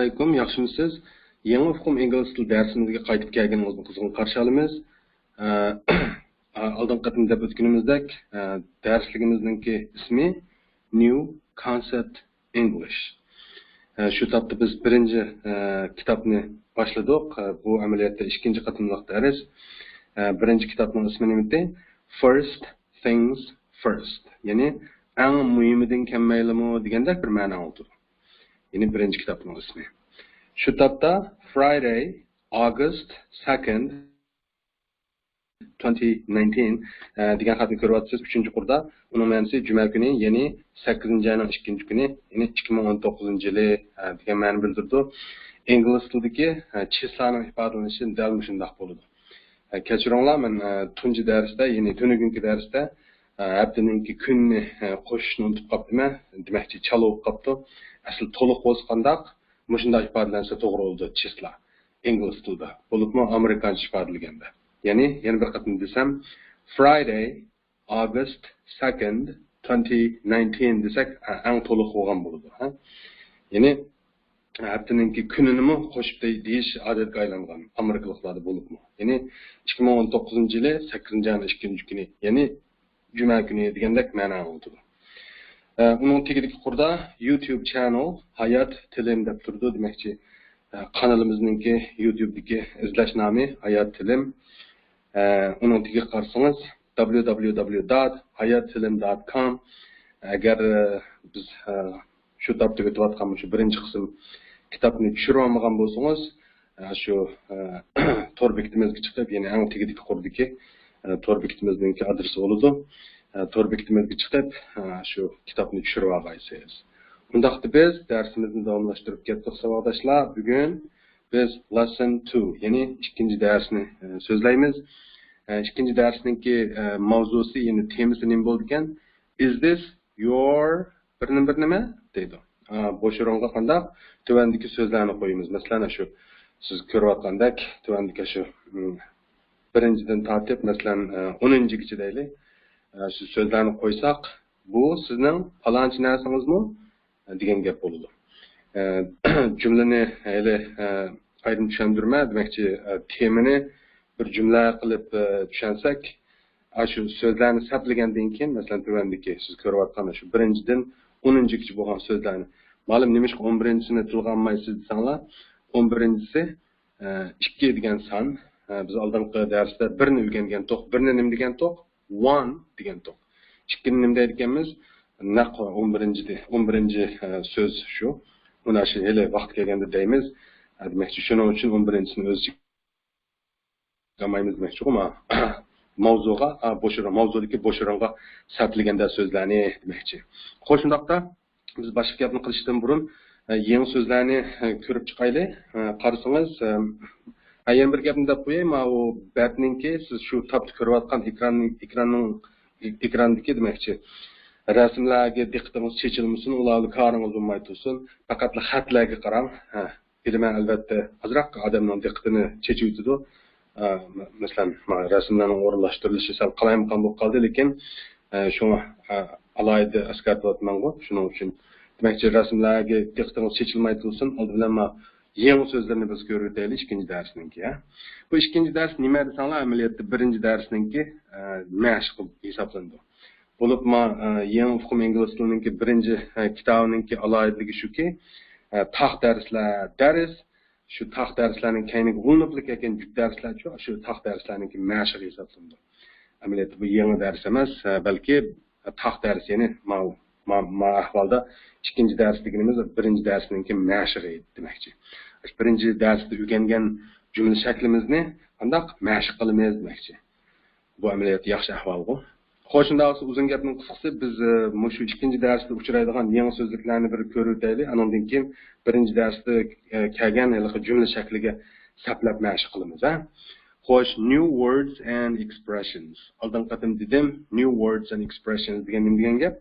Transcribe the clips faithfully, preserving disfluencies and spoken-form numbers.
ئەلەيكۇم، ياخشىمۇسىز؟ يېڭى ئۇقۇم ئىنگلىز تىل دەرسىمىزگە قايتىپ كەلگىنىڭىزنى قىزغىن قارشى ئالىمىز. ئە، ئالدىنقى قېتىم دەپ ئۆتكىنىمىزدەك، ئە، دەرسلىكىمىزنىڭكى ئىسمى New Concept English. ئە، شۇ تاپتا بىز بىرىنچى، ئە، كىتابنى باشلىدۇق. ئە، بۇ ئەمەلىيەتتە ئىككىنچى قېتىملىق دەرس. ئە، بىرىنچى كىتابنىڭ ئىسمى نېمىتى؟ First Things First. يەنى ئەڭ مۇھىمىدىن كەلمەيلىمۇ دېگەندەك بىر مەنە ئاڭلىتىدۇ. يەنى بىرىنچى كىتابنىڭ ئىسمى. شۇ تاپتا Friday, August second, twenty nineteen، ئە، دېگەن خەتنى كۆرۈۋاتىسىز، ئۈچىنچى قۇردا. ئۇنىڭ مەنىسى جۈمە كۈنى، يەنى سەككىزىنچى ئاينىڭ ئىككىنچى كۈنى، يەنى ئىككى مىڭ ئون توققۇزىنچى يىلى، ئە، دېگەن مەنىنى بىلدۈرىدۇ. ئىنگلىز تىلىدىكى، ئە، چىسلانىڭ ئىپادىلىنىشى دەل مۇشۇنداق بولىدۇ. ئە، كەچۈرۈڭلار، مەن، ئە، تۇنجى دەرستە، يەنى تۈنۈگۈنكى دەرستە، ئە، ھەپتىنىڭكى كۈنىنى، ئە، قوشۇشنى ئۇنتۇپ قاپتىمەن. دېمەكچى، چالا بولۇپ قاپتۇ. ئەسلى تولۇق بولسا قانداق؟ مۇشۇنداق ئىپادىلەنسە توغرا بولىدۇ، چىسلا. ئىنگلىز تىلىدا. بولۇپمۇ ئامېرىكانچە ئىپادىلىگەندە. يەنى، يەنە بىر قېتىم دېسەم، Friday, August second, twenty nineteen دېسەك، ئە، ئەڭ تولۇق بولغان بولىدۇ. ھە؟ يەنى، ھەپتىنىڭكى كۈنىنىمۇ قوشۇپ دەي-، دېيىش ئادەتكە ئايلانغان ئامېرىكىلىقلاردا بولۇپمۇ. يەنى ئىككى مىڭ ئون توققۇزىنچى يىلى سەككىزىنچى ئاينىڭ ئىككىنچى كۈنى، يەنى جۈمە كۈنى دېگەندەك مەنە ئاڭلىتىدۇ. ئە، ئۇنىڭ تېگىدىكى قۇردا يۇتيۇب چانېل ھايات تىلىم دەپ تۇرىدۇ، دېمەكچى، ئە، قانىلىمىزنىڭكى يۇتيۇبتىكى ئىزدەش نامى ھايات تىلىم. ئە، ئۇنىڭ تېگىگە قارىسىڭىز، www dot hayattilim dot com. ئەگەر، ئە، بىز، ئە، شۇ تاپتا ئۆتۈۋاتقان مۇشۇ بىرىنچى قىسىم كىتابنى چۈشۈرۈۋالمىغان بولسىڭىز، ئە، شۇ، ئە، تور بېكىتىمىزگە چىقىپ، يەنى ئەڭ تېگىدىكى قۇردىكى، ئە، تور بېكىتىمىزنىڭكى ئادرېسى بولىدۇ. ئە، تور بېكىتىمىزگە چىقىپ، ئە، شۇ كىتابنى چۈشۈرۈۋالغايسىز. ئۇنداقتا بىز دەرسىمىزنى داۋاملاشتۇرۇپ كەتتۇق، ساۋاقداشلار. بۈگۈن بىز lesson two، يەنى ئىككىنچى دەرسنى، ئە، سۆزلەيمىز. ئە، ئىككىنچى دەرسنىڭكى، ئە، ماۋزۇسى، يەنى تېمىسى نېمە بولىدىكەن؟ Is this your بىر نېمە، بىر نېمە دەيدۇ. ئا، بوش ئورۇنغا قانداق؟ تۆۋەندىكى سۆزلەرنى قويىمىز. مەسىلەن، شۇ سىز كۆرۈۋاتقاندەك، تۆۋەندىكى شۇ، م، بىرىنچىدىن تارتىپ، مەسىلەن، ئە، ئونىنچىگىچە دەيلى. ئە، شۇ سۆزلەرنى قويساق، بۇ سىزنىڭ پالانچى نەرسىڭىزمۇ؟ دېگەن گەپ بولىدۇ. ئە، جۈملىنى ھېلى، ئە، ئايرىم چۈشەندۈرمە، دېمەكچى، ئە، تېمىنى بىر جۈملە قىلىپ، ئە، چۈشەنسەك، ئاشۇ سۆزلەرنى سەپلىگەندىن كېيىن، مەسىلەن، تۆۋەندىكى سىز كۆرۈۋاتقان شۇ بىرىنچىدىن ئونىنچىگىچە بولغان سۆزلەرنى، مۇئەللىم، نېمىشقا ئون بىرىنچىسىنى تىلغا ئالمايسىز دېسەڭلار، ئون بىرىنچىسى، ئە، ئىككى دېگەن سان. ئە، بىز ئالدىنقى دەرستە بىرنى ئۆگەنگەنتۇق. بىرنى نېمە دېگەنتۇق؟ One دېگەنتۇق. ئىككىنى نېمە دەيدىكەنمىز؟ نەق ئون بىرىنچى، ئون بىرىنچى، ئە، سۆز شۇ. ئۇنى شۇ ھېلى ۋاقىت كەلگەندە دەيمىز. ئە، دېمەكچى، شۇنىڭ ئۈچۈن ئون بىرىنچىسىنى ئۆز ئىچىگە ئالمايمىز دېمەكچىغۇ. ما-، ماۋزۇغا، ئا، بوش ئورۇن، ماۋزۇدىكى بوش ئورۇنغا سەپلىگەندە سۆزلەرنى دېمەكچى. خوش، شۇنداقتا بىز باشقا گەپنى قىلىشتىن بۇرۇن، ئە، يېڭى سۆزلەرنى، ئە، كۆرۈپ چىقايلى. ئە، قارىسىڭىز، ئە، ئە، يەنە بىر گەپنى دەپ قوياي، ماۋۇ بەتنىڭكى، سىز شۇ تاپتا كۆرۈۋاتقان ئېكران، ئېكراننىڭ، ئېكراندىكى دېمەكچى، رەسىملەرگە دىققىتىڭىز چېچىلمىسۇن، ئۇلاردا كارىڭىز بولماي تۇرسۇن، پەقەتلا خەتلەرگە قاراڭ. ھە، بىلىمەن، ئەلۋەتتە، ئازراق ئادەمنىڭ دىققىتىنى چېچىۋېتىدۇ. ئە، مە-، مەسىلەن، ما-، رەسىملەرنىڭ ئورۇنلاشتۇرۇلۇشى سەل قالايمىقان بولۇپ قالدى، لېكىن، ئە، شۇڭا، ئە، ئالاھىدە ئەسكەرتىۋاتىمەنغۇ، شۇنىڭ ئۈچۈن. دېمەكچى، رەسىملەرگە دىققىتىڭىز چېچىلماي تۇرسۇن، ئالدى بىلەن ما يېڭى سۆزلەرنى بىز كۆرۈۋېتەيلى ئىككىنچى دەرسنىڭكى، ھە. بۇ ئىككىنچى دەرس نېمە دېسەڭلار، ئەمەلىيەتتە بىرىنچى دەرسنىڭكى، ئە، مەشىقى ھېسابلىنىدۇ. بولۇپمۇ، ئە، يېڭى ئۇقۇم ئىنگلىز تىلىنىڭكى بىرىنچى، ئە، كىتابىنىڭكى ئالاھىدىلىكى شۇكى، ئە، تاق دەرسلەر دەرس، شۇ تاق دەرسلەرنىڭ كەينىگە ئۇلىنىپلا كەلگەن جۈپ دەرسلەرچۇ، شۇ تاق دەرسلەرنىڭكى مەشىقى ھېسابلىنىدۇ. ئەمەلىيەتتە بۇ يېڭى دەرس ئەمەس، ئە، بەلكى تاق دەرس، يەنى ماۋۇ، ما-، ما ئەھۋالدا ئىككىنچى دەرس دېگىنىمىز بىرىنچى دەرسنىڭكى مەشىقى دېمەكچى. بىرىنچى دەرستە ئۆگەنگەن جۈملە شەكلىمىزنى قانداق مەشىق قىلىمىز دېمەكچى. بۇ ئەمەلىيەتتە ياخشى ئەھۋالغۇ. خوش، شۇنداق بولسا ئۇزۇن گەپنىڭ قىسقىسى، بىز، ئە، مۇشۇ ئىككىنچى دەرستە ئۇچرايدىغان يېڭى سۆزلۈكلەرنى بىر كۆرۈۋېتەيلى. ئانىڭدىن كېيىن بىرىنچى دەرستە، ئە، كەلگەن ھېلىقى جۈملە شەكلىگە سەپلەپ مەشىق قىلىمىز، ھە. خوش، new words and expressions. ئالدىنقى قېتىم دېدىم، new words and expressions دېگەن نېمە دېگەن گەپ؟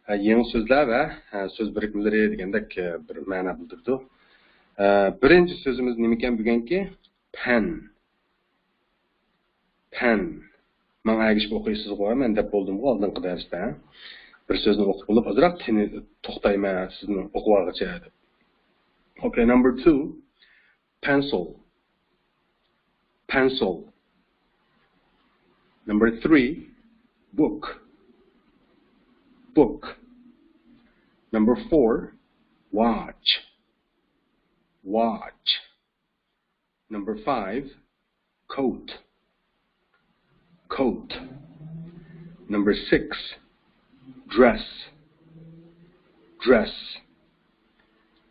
ھە، يېڭى سۆزلەر ۋە، ھە، سۆز بىرىكمىلىرى دېگەندەك، ئە، بىر مەنە بىلدۈرىدۇ. ئە، بىرىنچى سۆزىمىز نېمىكەن بۈگۈنكى؟ پەن. پەن. ماڭا ئەگىشىپ ئوقۇيسىزغۇ، مەن دەپ بولدۇمغۇ ئالدىنقى دەرستە. بىر سۆزنى ئوقۇپ بولۇپ، ئازراق تىنى توختايمەن سىزنى ئوقۇۋالغىچە دەپ. Okay, number two, pencil. Pencil. Number three, book. Book. Number four, watch. Watch. Number five, coat. Coat. Number six, dress. Dress.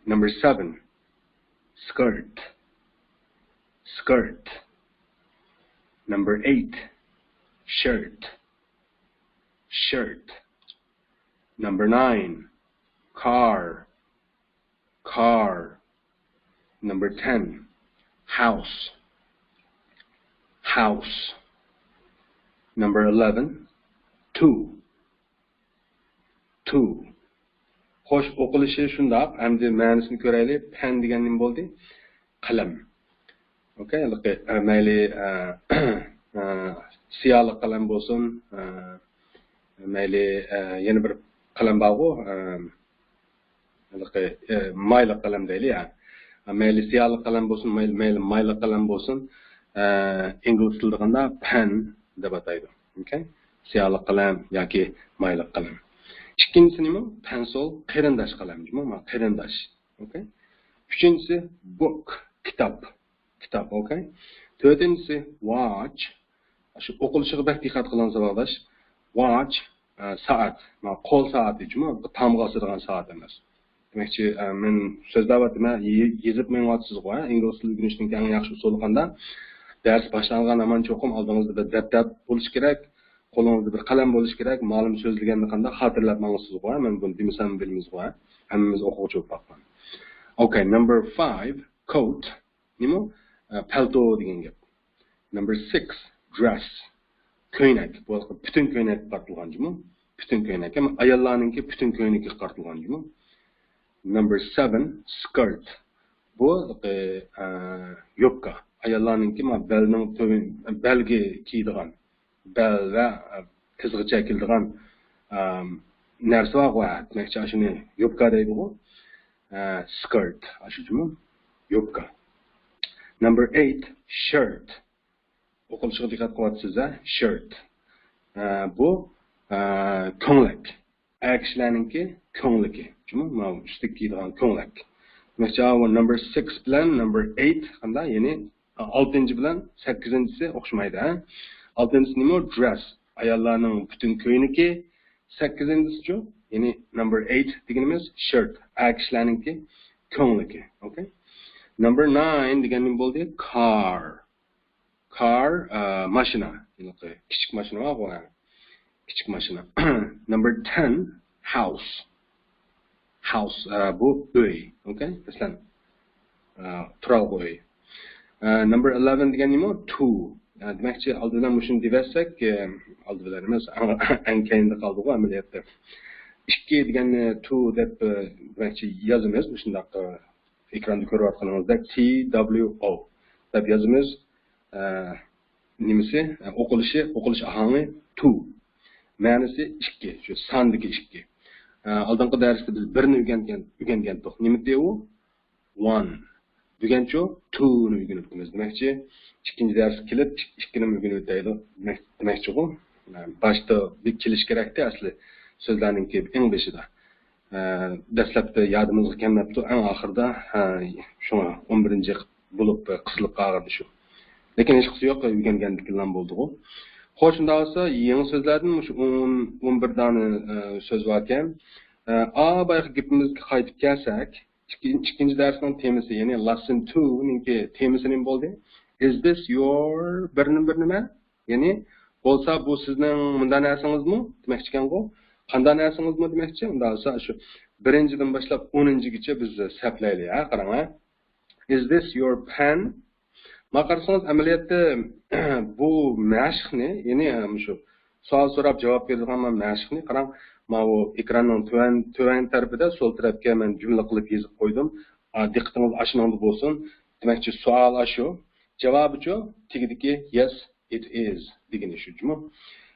Number seven, skirt. Skirt. Number eight, shirt. Shirt. Number nine, car. Car. Number ten, house. House. Number eleven, tool. Tool. خوش، ئوقۇلۇشى شۇنداق. ئەمدى مەنىسىنى كۆرەيلى. پەن دېگەن نېمە بولدى؟ قەلەم. Okay، ھېلىقى، ئە، مەيلى، ئە، ئە، سىياھلىق قەلەم بولسۇن، ئە، مەيلى، ئە، يەنە بىر قەلەم بارغۇ، ئە، ھېلىقى، ئە، مايلىق قەلەم دەيلى، يا. مەيلى سىياھلىق قەلەم بولسۇن، مەيلى، مەيلى مايلىق قەلەم بولسۇن، ئە، ئىنگلىز تىلىدا قاندا پەن دەپ ئاتايدۇ. Okay؟ سىياھلىق قەلەم ياكى مايلىق قەلەم. ئىككىنچىسى نېمە؟ پەنسىل، قېرىنداش قەلەم، جۇمۇ، ما، قېرىنداش. Okay؟ ئۈچىنچىسى، book، كىتاب. كىتاب، okay؟ تۆتىنچىسى، watch. شۇ ئوقۇلۇشىغا بەك دىققەت قىلىڭ، ساۋاقداش. Watch، ئە، سائەت. ما، قول سائىتى، جۇمۇ، تامغا ئاسىدىغان سائەت ئەمەس. دېمەكچى، ئە، مەن سۆزلەۋاتىمەن، يېزىپ مېڭىۋاتىسىزغۇ، ھە؟ ئىنگلىز تىلى ئۆگىنىشنىڭ ئەڭ ياخشى ئۇسۇلى قانداق؟ دەرس باشلانغان ھامان چوقۇم ئالدىڭىزدا بىر دەپتەر بولۇشى كېرەك، قولىڭىزدا بىر قەلەم بولۇشى كېرەك. مۇئەللىم سۆزلىگەندە قانداق خاتىرىلەپ ماڭىسىزغۇ، ھە؟ مەن بۇنى دېمىسەم بىلمىسىزغۇ، ھە؟ ھەممىمىز ئوقۇغۇچى بولۇپ باققان. Okay، number five، coat. نېمە؟ ئە، پەلتو دېگەن گەپ. Number six، dress. كۆينەك. بۇ پۈتۈن كۆينەككە قارىتىلغان جۇمۇ. پۈتۈن كۆينەك. ئەمما ئاياللارنىڭكى پۈتۈن كۆينىكىگە قارىتىلغان جۇمۇ. Number seven، skirt. بۇ، ئە، ئە، يوپكا. ئاياللارنىڭكى ما بەلنىڭ تۆۋىنى، بەلگە كىيىدىغان، بەل ۋە، ئە، تىزغىچە كېلىدىغان، ئە، نەرسە بارغۇ، ھە، دېمەكچى، ئاشۇنى يوپكا دەيدىغۇ. ئە، skirt، ئاشۇ جۇمۇ، يوپكا. Number eight، shirt. ئوقۇلۇشىغا دىققەت قىلىۋاتىسىز، ھە؟ Shirt. ئە، بۇ، ئە، كۆڭلەك. ئەر كىشىلەرنىڭكى كۆڭلىكى. جۇمۇ، ماۋۇ ئۈستىگە كىيىدىغان كۆڭلەك. دېمەكچى، ئاۋۇ number six بىلەن number eight قانداق؟ يەنى، ئە، ئالتىنچى بىلەن سەككىزىنچىسى ئوخشىمايدۇ، ھە؟ ئالتىنچىسى نېمە؟ Dress. ئاياللارنىڭ پۈتۈن كۆينىكى. سەككىزىنچىسىچۇ؟ يەنى number eight دېگىنىمىز shirt. ئەر كىشىلەرنىڭكى كۆڭلىكى. Okay؟ Number nine دېگەن نېمە بولدى؟ Car. Car، ئە، ماشىنا. ھېلىقى كىچىك ماشىنا بارغۇ، ھە. كىچىك ماشىنا. Number ten، house. House، ئە، بۇ ئۆي. Okay؟ مەسىلەن، ئە، تۇرالغۇ ئۆي. ئە، number eleven دېگەن نېمە؟ Two. ئە، دېمەكچى، ئالدى بىلەن مۇشۇنى دېيىۋەتسەك، ئە، ئالدى بىلەن ئەمەس، ئەڭ، ئەڭ كەينىدە قالدىغۇ ئەمەلىيەتتە. ئىككى دېگەننى two دەپ، ئە، دېمەكچى، يازىمىز. مۇشۇنداق، ئە، ئېكراندا كۆرۈۋاتقىنىڭىزدەك، T W O دەپ يازىمىز. ئە، نېمىسى؟ ئە، ئوقۇلۇشى، ئوقۇلۇش ئاھاڭى two. مەنىسى ئىككى، شۇ ساندىكى ئىككى. ئە، ئالدىنقى دەرستە بىز بىرنى ئۆگەنگەن، ئۆگەنگەنتۇق. نېمىدى ئۇ؟ One. بۈگۈنچۇ؟ Two نى ئۆگىنىۋاتىمىز. دېمەكچى، ئىككىنچى دەرسكە كېلىپ، ئىك-، ئىككىنى ئۆگىنىۋېتەيلى. دېمەك، دېمەكچىغۇ. ئە، باشتا بىر كېلىش كېرەكتى ئەسلى سۆزلەرنىڭكى ئەڭ بېشىدا. ئە، دەسلەپتە يادىمىزغا كەلمەپتۇ، ئەڭ ئاخىرىدا، ھە، شۇڭا ئون بىرىنچى بولۇپ قىسىلىپ قالغىنى شۇ. لېكىن ھېچقىسى يوق، ئۆگەنگەندىكىنلا بولدىغۇ. خوش، شۇنداق بولسا يېڭى سۆزلەردىن مۇشۇ ئون، ئون بىر دانە، ئە، سۆز باركەن. ئە، ئا، بايىقى گېپىمىزگە قايتىپ كەلسەك، ئىككىنچى، ئىككىنچى دەرسنىڭ تېمىسى، يەنى lesson two نىڭكى تېمىسى نېمە بولدى؟ Is this your بىر نېمە، بىر نېمە؟ يەنى بولسا بۇ سىزنىڭ مۇنداق نەرسىڭىزمۇ دېمەكچىكەنغۇ؟ قانداق نەرسىڭىزمۇ دېمەكچى؟ ئۇنداق بولسا شۇ بىرىنچىدىن باشلاپ ئونىنچىگىچە بىز سەپلەيلى، ھە، قاراڭ، ھە. Is this your pen؟ ما قارىسىڭىز، ئەمەلىيەتتە بۇ مەشىقنى، يەنى مۇشۇ سوئال سوراپ جاۋاب بېرىدىغان مەشىقنى قاراڭ، ماۋۇ ئېكراننىڭ تۆۋەن، تۆۋەن تەرىپىدە سول تەرەپكە مەن جۈملە قىلىپ يېزىپ قويدۇم. ئا، دىققىتىڭىز ئاشۇنىڭدا بولسۇن. دېمەكچى، سوئال ئاشۇ. جاۋابىچۇ؟ تېگىدىكى yes, it is دېگىنى شۇ جۇمۇ.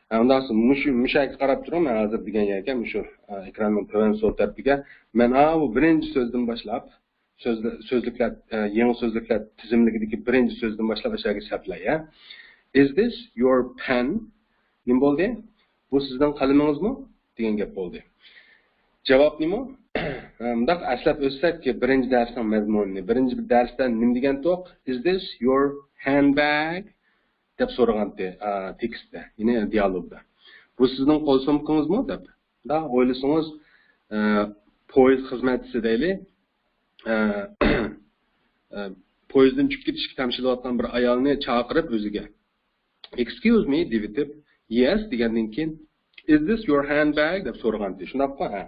ئە، ئۇنداق بولسا مۇشۇ، مۇشۇ يەرگە قاراپ تۇرۇڭ. مەن ھازىر دېگەن يەرگە مۇشۇ، ئە، ئېكراننىڭ تۆۋەن سول تەرىپىگە مەن ئاۋۇ بىرىنچى سۆزدىن باشلاپ، سۆزلە-، سۆزلۈكلەر، ئە، يېڭى سۆزلۈكلەر تىزىملىكىدىكى بىرىنچى سۆزدىن باشلاپ ئاشۇ يەرگە سەپلەي، ھە. Is this your pen? نېمە بولدى؟ بۇ سىزنىڭ قەلىمىڭىزمۇ؟ دېگەن گەپ بولدى. جاۋاب نېمە؟ مۇنداق ئەسلەپ ئۆتسەك، بىرىنچى دەرسنىڭ مەزمۇنىنى. بىرىنچى دەرستە نېمە دېگەنتۇق؟ Is this your handbag? دەپ سورىغانتى، ئا، تېكىستتە، يەنى دىيالوگدا. بۇ سىزنىڭ قول سومكىڭىزمۇ؟ دەپ. دا ئويلىسىڭىز، ئە، پويىز خىزمەتچىسى دەيلى، ئە، ئە، پويىزدىن چۈشۈپ كېتىشكە تەمشىلىۋاتقان بىر ئايالنى چاقىرىپ ئۆزىگە، Excuse me دېۋېتىپ، Yes دېگەندىن كېيىن، Is this your handbag? دەپ سورىغانتى. شۇنداققۇ؟ ھە.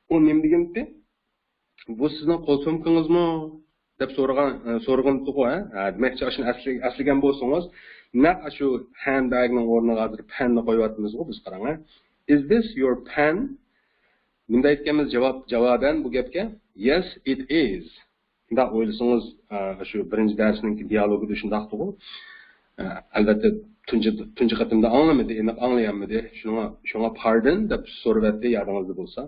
ئۇ نېمە دېگەنتى؟ بۇ سىزنىڭ قول سومكىڭىزمۇ؟ دەپ سورىغان، ئە، سورىغانتىغۇ، ھە؟ ھە، دېمەكچى، ئاشۇنى ئەسلى-، ئەسلىگەن بولسىڭىز، نەق ئاشۇ ھەندبەگنىڭ ئورنىغا ھازىر پەننى قويۇۋاتىمىزغۇ بىز، قاراڭ، ھە؟ Is this your pen? نېمە دەيدىكەنمىز جاۋاب، جاۋابەن بۇ گەپكە؟ Yes, it is. شۇنداق ئويلىسىڭىز، ئە، شۇ بىرىنچى دەرسنىڭكى دىيالوگىدا شۇنداقتىغۇ. ئە، ئەلۋەتتە، تۇنجى، تۇنجى قېتىمدا ئاڭلىمىدى، ئېنىق ئاڭلىيالمىدى. شۇڭا، شۇڭا pardon دەپ سورىۋەتتى، يادىڭىزدا بولسا.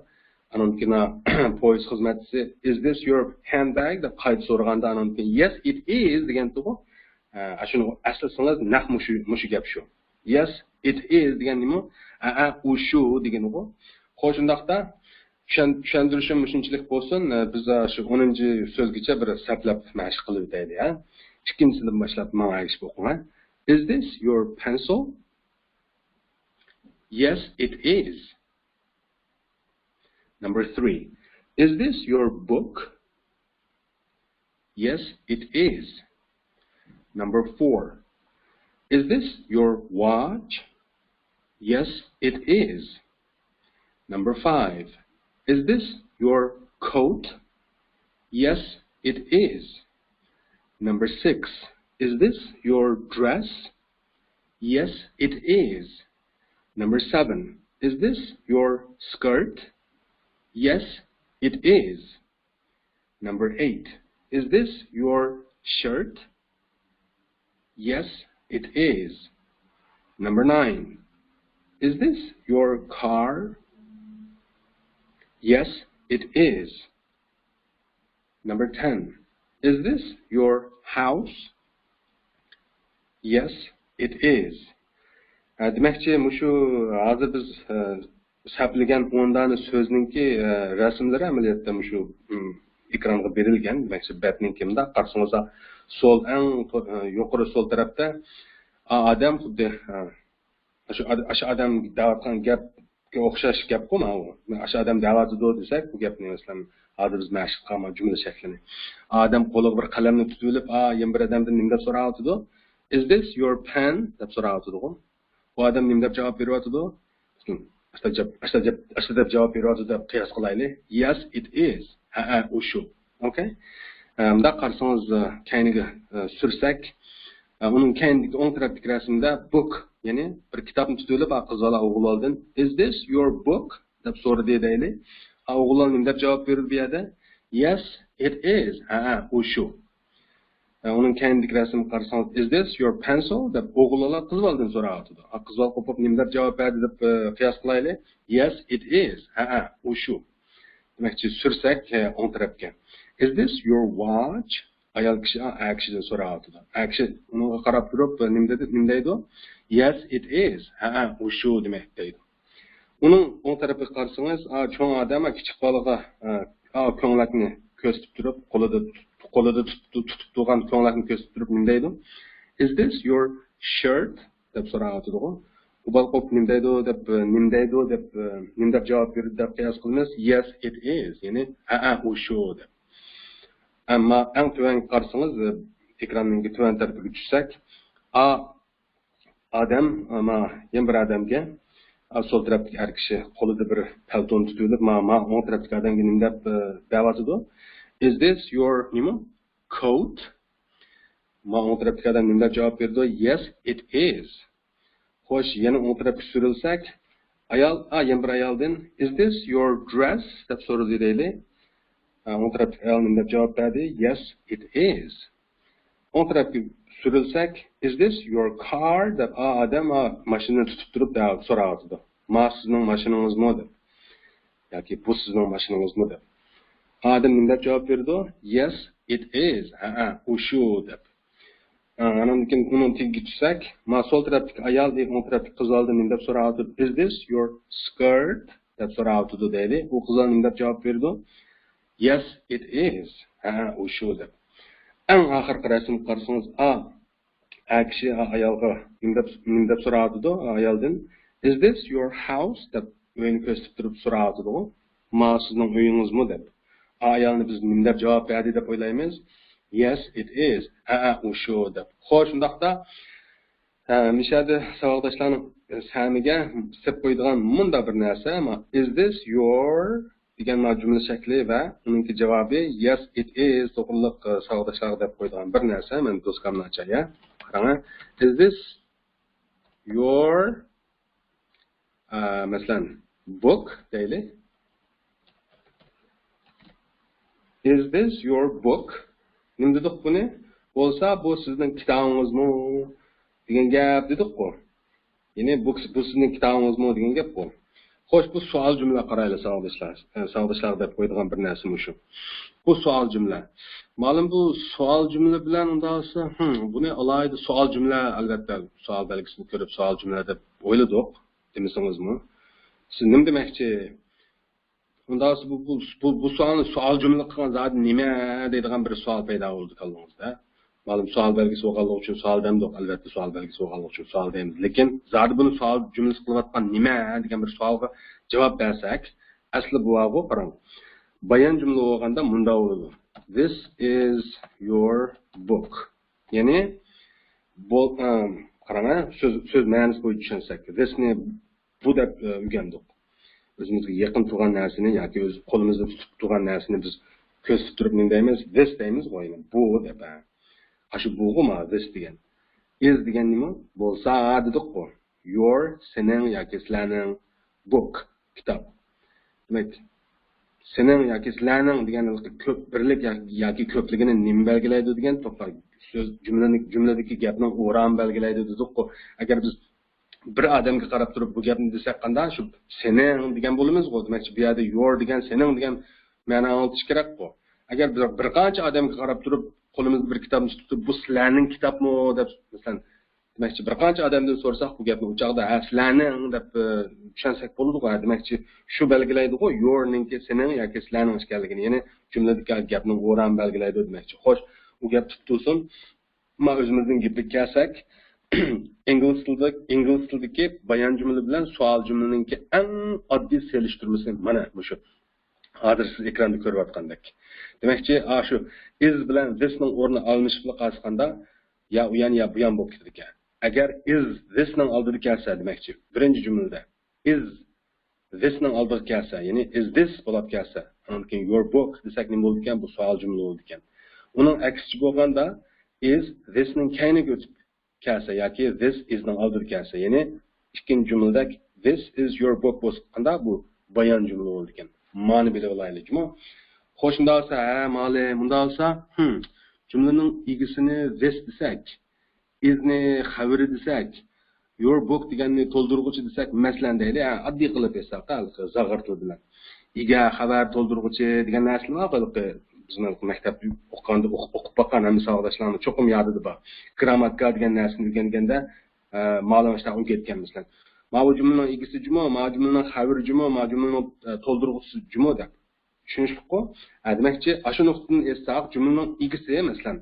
ئانىڭدىن كېيىن پويىز خىزمەتچىسى، Is this your handbag? دەپ قايتا سورىغاندا، ئانىڭدىن كېيىن Yes, it is دېگەنتىغۇ. ئە، ئاشۇنى ئەسلىسىڭىز، نەق مۇشۇ، مۇشۇ گەپ شۇ. Yes, it is دېگەن نېمە؟ ئە، ئە، ئۇ شۇ دېگىنىغۇ. خوش، شۇنداقتا چۈشەن-، چۈشەندۈرۈشۈم مۇشۇنچىلىك بولسۇن. ئە، بىز، ئە، شۇ ئونىنچى سۆزگىچە بىر سەپلەپ مەشىق قىلىۋېتەيلى، ھە؟ ئىككىنچىسىدىن باشلاپ ماڭا ئەگىشىپ ئوقۇڭ، ھە؟ Is this your pencil? Yes, it is. Number three. Is this your book? Yes, it is. Number four. Is this your watch? Yes, it is. Number five. Is this your coat? Yes, it is. Number six. Is this your dress? Yes, it is. Number seven. Is this your skirt? Yes, it is. Number eight. Is this your shirt? Yes, it is. Number nine. Is this your car? Yes, it is. Number ten. Is this your house? Yes, it is. ئە، دېمەكچى، مۇشۇ ھازىر بىز، ئە، سەپلىگەن ئون دانە سۆزنىڭكى، ئە، رەسىملىرى ئەمەلىيەتتە مۇشۇ، ئىم، ئېكرانغا بېرىلگەن. دېمەكچى، بەتنىڭكى مۇنداق قارىسىڭىزدا، سول، ئەڭ تو-، ئە، يۇقىرى سول تەرەپتە، ئا، ئادەم خۇددى، ئە، ئاشۇ ئاد-، ئاشۇ ئادەم دەۋاتقان گەپكە ئوخشاش گەپقۇ ماۋۇ. ئاشۇ ئادەم دەۋاتىدۇ دېسەك، بۇ گەپنى، مەسىلەن، ھازىر بىز مەشىق قىلغان جۈملە شەكلىنى. ئادەم قولىغا بىر قەلەمنى تۇتۇۋېلىپ، ئا، يەنە بىر ئادەمدىن نېمە دەپ سوراۋاتىدۇ؟ Is this your pen؟ دەپ سوراۋاتىدۇغۇ. بۇ ئادەم نېمە دەپ جاۋاب بېرىۋاتىدۇ؟ ئاشتا دەپ، ئاشتا دەپ، ئاشتا دەپ جاۋاب بېرىۋاتىدۇ دەپ قىياس قىلايلى. Yes, it is. ھەئە، ئۇ شۇ. ئوكەي. ئە، مۇنداق قارىسىڭىز، ئە، كەينىگە، ئە، سۈرسەك، ئە، ئۇنىڭ كەينىدىكى ئوڭ تەرەپتىكى رەسىمدە book، يەنى بىر كىتابنى تۇتۇۋېلىپ، ئا، قىز بالا ئوغۇل بالىدىن، Is this your book؟ دەپ سورىدى دەيلى. ئا، ئوغۇل بالا نېمە دەپ جاۋاب بېرىدۇ بۇ يەردە؟ Yes, it is. ھەئە، ئۇ شۇ. ئە، ئۇنىڭ كەينىدىكى رەسىمگە قارىسىڭىز، Is this your pencil؟ دەپ ئوغۇل بالا قىز بالىدىن سوراۋاتىدۇ. ئا، قىز بالا قوپۇپ نېمە دەپ جاۋاب بەردى دەپ، ئە، قىياس قىلايلى. Yes, it is. ھەئە، ئۇ شۇ. دېمەكچى، سۈرسەك، ئە، ئوڭ تەرەپكە. Is this your watch؟ ئايال كىشى، ئا، ئەر كىشىدىن سوراۋاتىدۇ. ئەر كىشى ئۇنىڭغا قاراپ تۇرۇپ، نېمە دېدى، نېمە دەيدۇ؟ Yes, it is. ھەئە، ئۇ شۇ دېمەك دەيدۇ. ئۇنىڭ ئوڭ تەرىپىگە قارىسىڭىز، ئا، چوڭ ئادەم، ئا، كىچىك بالىغا، ئا، ئا، كۆڭلەكنى كۆرسىتىپ تۇرۇپ، قولىدا تۇتۇپ، قولىدا تۇتۇپ، تۇتۇپ تۇرغان كۆڭلەكنى كۆرسىتىپ تۇرۇپ نېمە دەيدۇ؟ Is this your shirt؟ دەپ سوراۋاتىدىغۇ. ئۇ بالا قوپۇپ نېمە دەيدۇ دەپ، نېمە دەيدۇ دەپ، نېمە دەپ جاۋاب بېرىدۇ دەپ قىياس قىلىمىز. Yes, it is. يەنى، ھەئە، ئۇ شۇ دەپ. ئەمما ئەڭ تۆۋەنگە قارىسىڭىز، ئېكراننىڭكى تۆۋەن تەرىپىگە چۈشسەك، ئا، ئادەم، ما، يەنە بىر ئادەمگە، ئا، سول تەرەپتىكى ئەر كىشى قولىدا بىر پەلتونى تۇتۇۋېلىپ، ما، ما، ئوڭ تەرەپتىكى ئادەمگە نېمە دەپ، ئە، دەۋاتىدۇ؟ Is this your، نېمە؟ Coat؟ ما، ئوڭ تەرەپتىكى ئادەم نېمە دەپ جاۋاب بېرىدۇ؟ Yes, it is. خوش، يەنە ئوڭ تەرەپكە سۈرۈلسەك، ئايال، ئا، يەنە بىر ئايالدىن، Is this your dress؟ دەپ سورىدى دەيلى. ئا، ئوڭ تەرەپتىكى ئايال نېمە دەپ جاۋاب بەردى؟ Yes, it is. ئوڭ تەرەپكە سۈرۈلسەك، Is this your car؟ دەپ، ئا، ئادەم، ئا، ماشىنىنى تۇتۇپ تۇرۇپ دەپ سوراۋاتىدۇ. ما سىزنىڭ ماشىنىڭىزمۇ؟ دەپ. ياكى بۇ سىزنىڭ ماشىنىڭىزمۇ؟ دەپ. ئادەم نېمە دەپ جاۋاب بېرىدۇ؟ Yes, it is. ھەئە، ئۇ شۇ دەپ. ھە، ئانىڭدىن كېيىن ئۇنىڭ تېگىگە چۈشسەك، ما سول تەرەپتىكى ئايال، ئى، ئوڭ تەرەپتىكى قىز ئالدى نېمە دەپ سوراۋاتىدۇ؟ Is this your skirt? دەپ سوراۋاتىدۇ دەيلى. ئۇ قىز ئالدى نېمە دەپ جاۋاب بېرىدۇ؟ Yes, it is. ھە، ئۇ شۇ دەپ. ئەڭ ئاخىرقى رەسىمگە قارىسىڭىز، ئا، ئەر كىشى ئايالغا نېمە دەپ، نېمە دەپ سوراۋاتىدۇ ئايالدىن؟ Is this your house? دەپ ئۆينى كۆرسىتىپ تۇرۇپ سوراۋاتىدىغۇ. ما سىزنىڭ ئۆيىڭىزمۇ دەپ. ئايالنى بىز نېمە دەپ جاۋاب بەردى دەپ ئويلايمىز؟ Yes, it is. ھەئە، ئۇ شۇ دەپ. خوش، شۇنداقتا، ھە، مىشەدە ساۋاقداشلارنىڭ سەمىگە سېپ قويىدىغان مۇنداق بىر نەرسە، ما، Is this your دېگەن ما جۈملە شەكلى ۋە ئۇنىڭكى جاۋابى Yes, it is توغرىلىق، ئە، ساۋاقداشلارغا دەپ قويىدىغان بىر نەرسە. مەن دوسكامنى ئاچاي، يا. قاراڭ، Is this your، ئە، مەسىلەن، book دەيلى. Is this your book? نېمە دېدۇق بۇنى؟ بولسا بۇ سىزنىڭ كىتابىڭىزمۇ دېگەن گەپ دېدۇققۇ. يەنى بۇ، بۇ سىزنىڭ كىتابىڭىزمۇ دېگەن گەپ بۇ. خوش، بۇ سوئال جۈملە قارايلى، ساۋاقداشلار. ئە، ساۋاقداشلارغا دەپ قويىدىغان بىر نەرسە مۇشۇ. بۇ سوئال جۈملە. مالىم بۇ سوئال جۈملە بىلەن ئۇنداق بولسا، ھىم، بۇنى ئالاھىدە سوئال جۈملە، ئەلۋەتتە، سوئال بەلگىسىنى كۆرۈپ سوئال جۈملە دەپ ئويلىدۇق، دېمىسىڭىزمۇ. سىز نېمە دېمەكچى؟ ئۇنداق بولسا بۇ، بۇ، بۇ، بۇ سوئالنى سوئال جۈملە قىلغان زادى نېمە دەيدىغان بىر سوئال پەيدا بولىدۇ كاللىڭىزدا. مالىم سوئال بەلگىسى بولغانلىقى ئۈچۈن سوئال دەمدۇق، ئەلۋەتتە سوئال بەلگىسى بولغانلىقى ئۈچۈن سوئال دەيمىز. لېكىن زادى بۇنى سوئال جۈملىسى قىلىۋاتقان نېمە دېگەن بىر سوئالغا جاۋاب بەرسەك، ئەسلى بۇ بارغۇ، قاراڭ. بايان جۈملە بولغاندا مۇنداق بولىدۇ. This is your book. يەنى، بول-، ئە، قاراڭ، سۆز، سۆز مەنىسى بويىچە چۈشەنسەك، this نى بۇ دەپ، ئە، ئۆگەندۇق. ئۆزىمىزگە يېقىن تۇرغان نەرسىنى ياكى ئۆز قولىمىزدا تۇتۇپ تۇرغان نەرسىنى بىز كۆرسىتىپ تۇرۇپ نېمە دەيمىز؟ This دەيمىزغۇ، يەنى بۇ دەپ، ھە. ئاشۇ بۇغۇ ما this دېگەن. Is دېگەن نېمە؟ بولسا دېدۇققۇ. Your، سېنىڭ ياكى سىلەرنىڭ، book، كىتاب. دېمەك، سېنىڭ ياكى سىلەرنىڭ دېگەن كۆپ، بىرلىك يا-، ياكى كۆپلۈكىنى نېمە بەلگىلەيدۇ دېگەن توختاپ، سۆز، جۈملىنى، جۈملىدىكى گەپنىڭ ئورامى بەلگىلەيدۇ دېدۇققۇ. ئەگەر بىز بىر ئادەمگە قاراپ تۇرۇپ بۇ گەپنى دېسەك قانداق؟ شۇ سېنىڭ دېگەن بولىمىزغۇ. دېمەكچى، بۇ يەردە your دېگەن، سېنىڭ دېگەن مەنانى ئاڭلىتىش كېرەكقۇ. ئەگەر بىر، بىر قانچە ئادەمگە قاراپ تۇرۇپ، قولىمىزدا بىر كىتابنى تۇتۇپ تۇرۇپ، بۇ سىلەرنىڭ كىتابمۇ دەپ، مەسىلەن، دېمەكچى، بىر قانچە ئادەمدىن سورىساق بۇ گەپنى، ئۇ چاغدا، ھە، سىلەرنىڭ دەپ، ئە، چۈشەنسەك بولىدىغۇ، ھە، دېمەكچى، شۇ بەلگىلەيدىغۇ، your نىڭكى سېنىڭ ياكى سىلەرنىڭ ئىكەنلىكىنى، يەنى جۈملىدىكى گەپنىڭ ئورامى بەلگىلەيدۇ دېمەكچى. خوش، ئۇ گەپ تۇتۇلسۇن. ما ئۆزىمىزنىڭ گېپىگە كەلسەك، ئىنگلىز تىلىدا، ئىنگلىز تىلىدىكى بايان جۈملە بىلەن سوئال جۈملىنىڭكى ئەڭ ئاددىي سېلىشتۇرمىسى مانا مۇشۇ. ھازىر سىز ئېكراندا كۆرۈۋاتقاندەك. دېمەكچى، ئاشۇ is بىلەن this نىڭ ئورنى ئالمىشىپلا قالسا قاندا، يا ئۇيان، يا بۇيان بولۇپ كېتىدىكەن. ئەگەر is this نىڭ ئالدىدا كەلسە، دېمەكچى، بىرىنچى جۈملىدە is this نىڭ ئالدىغا كەلسە، يەنى is this بولاپ كەلسە، ئاندىن كېيىن your book دېسەك نېمە بولىدىكەن؟ بۇ سوئال جۈملە بولىدىكەن. ئۇنىڭ ئەكسىچە بولغاندا is this نىڭ كەينىگە ئۆتۈپ كەلسە ياكى this is نىڭ ئالدىدا كەلسە، يەنى ئىككىنچى جۈملىدەك this is your book بولسا قانداق؟ بۇ بايان جۈملە بولىدىكەن. مانى بىلىۋالايلى جۇمۇ. خوش، شۇنداق بولسا، ھە، مالى، مۇنداق بولسا، ھىم، جۈملىنىڭ ئىگىسىنى this دېسەك، is نى خەۋىرى دېسەك، your book دېگەننى تولدۇرغۇچى دېسەك، مەسىلەن دەيلى، ھە، ئاددىي قىلىپ ئېيتساق، ھېلىقى زاغۇر تىل بىلەن. ئىگە، خەۋەر، تولدۇرغۇچى دېگەن نەرسىلەر بار، ھېلىقى بىزنىڭ مەكتەپتە ئوقۇغاندا ئوق-، ئوقۇپ باققان ھەممە ساۋاقداشلارنىڭ چوقۇم يادىدا بار. گرامماتىكا دېگەن نەرسىنى ئۆگەنگەندە، ئە، مالىڭ ئىشتان ئۆگەتكەن مەسىلەن. ماۋۇ جۈملىنىڭ ئىگىسى جۇمۇ، ماۋۇ جۈملىنىڭ خەۋىرى جۇمۇ، ماۋۇ جۈملىنىڭ، ئە، تولدۇرغۇچىسى جۇمۇ دەپ. چۈشىنىشلىكقۇ؟ ھە، دېمەكچى، ئاشۇ نۇقتىدىن ئېيتساق، جۈملىنىڭ ئىگىسى، مەسىلەن،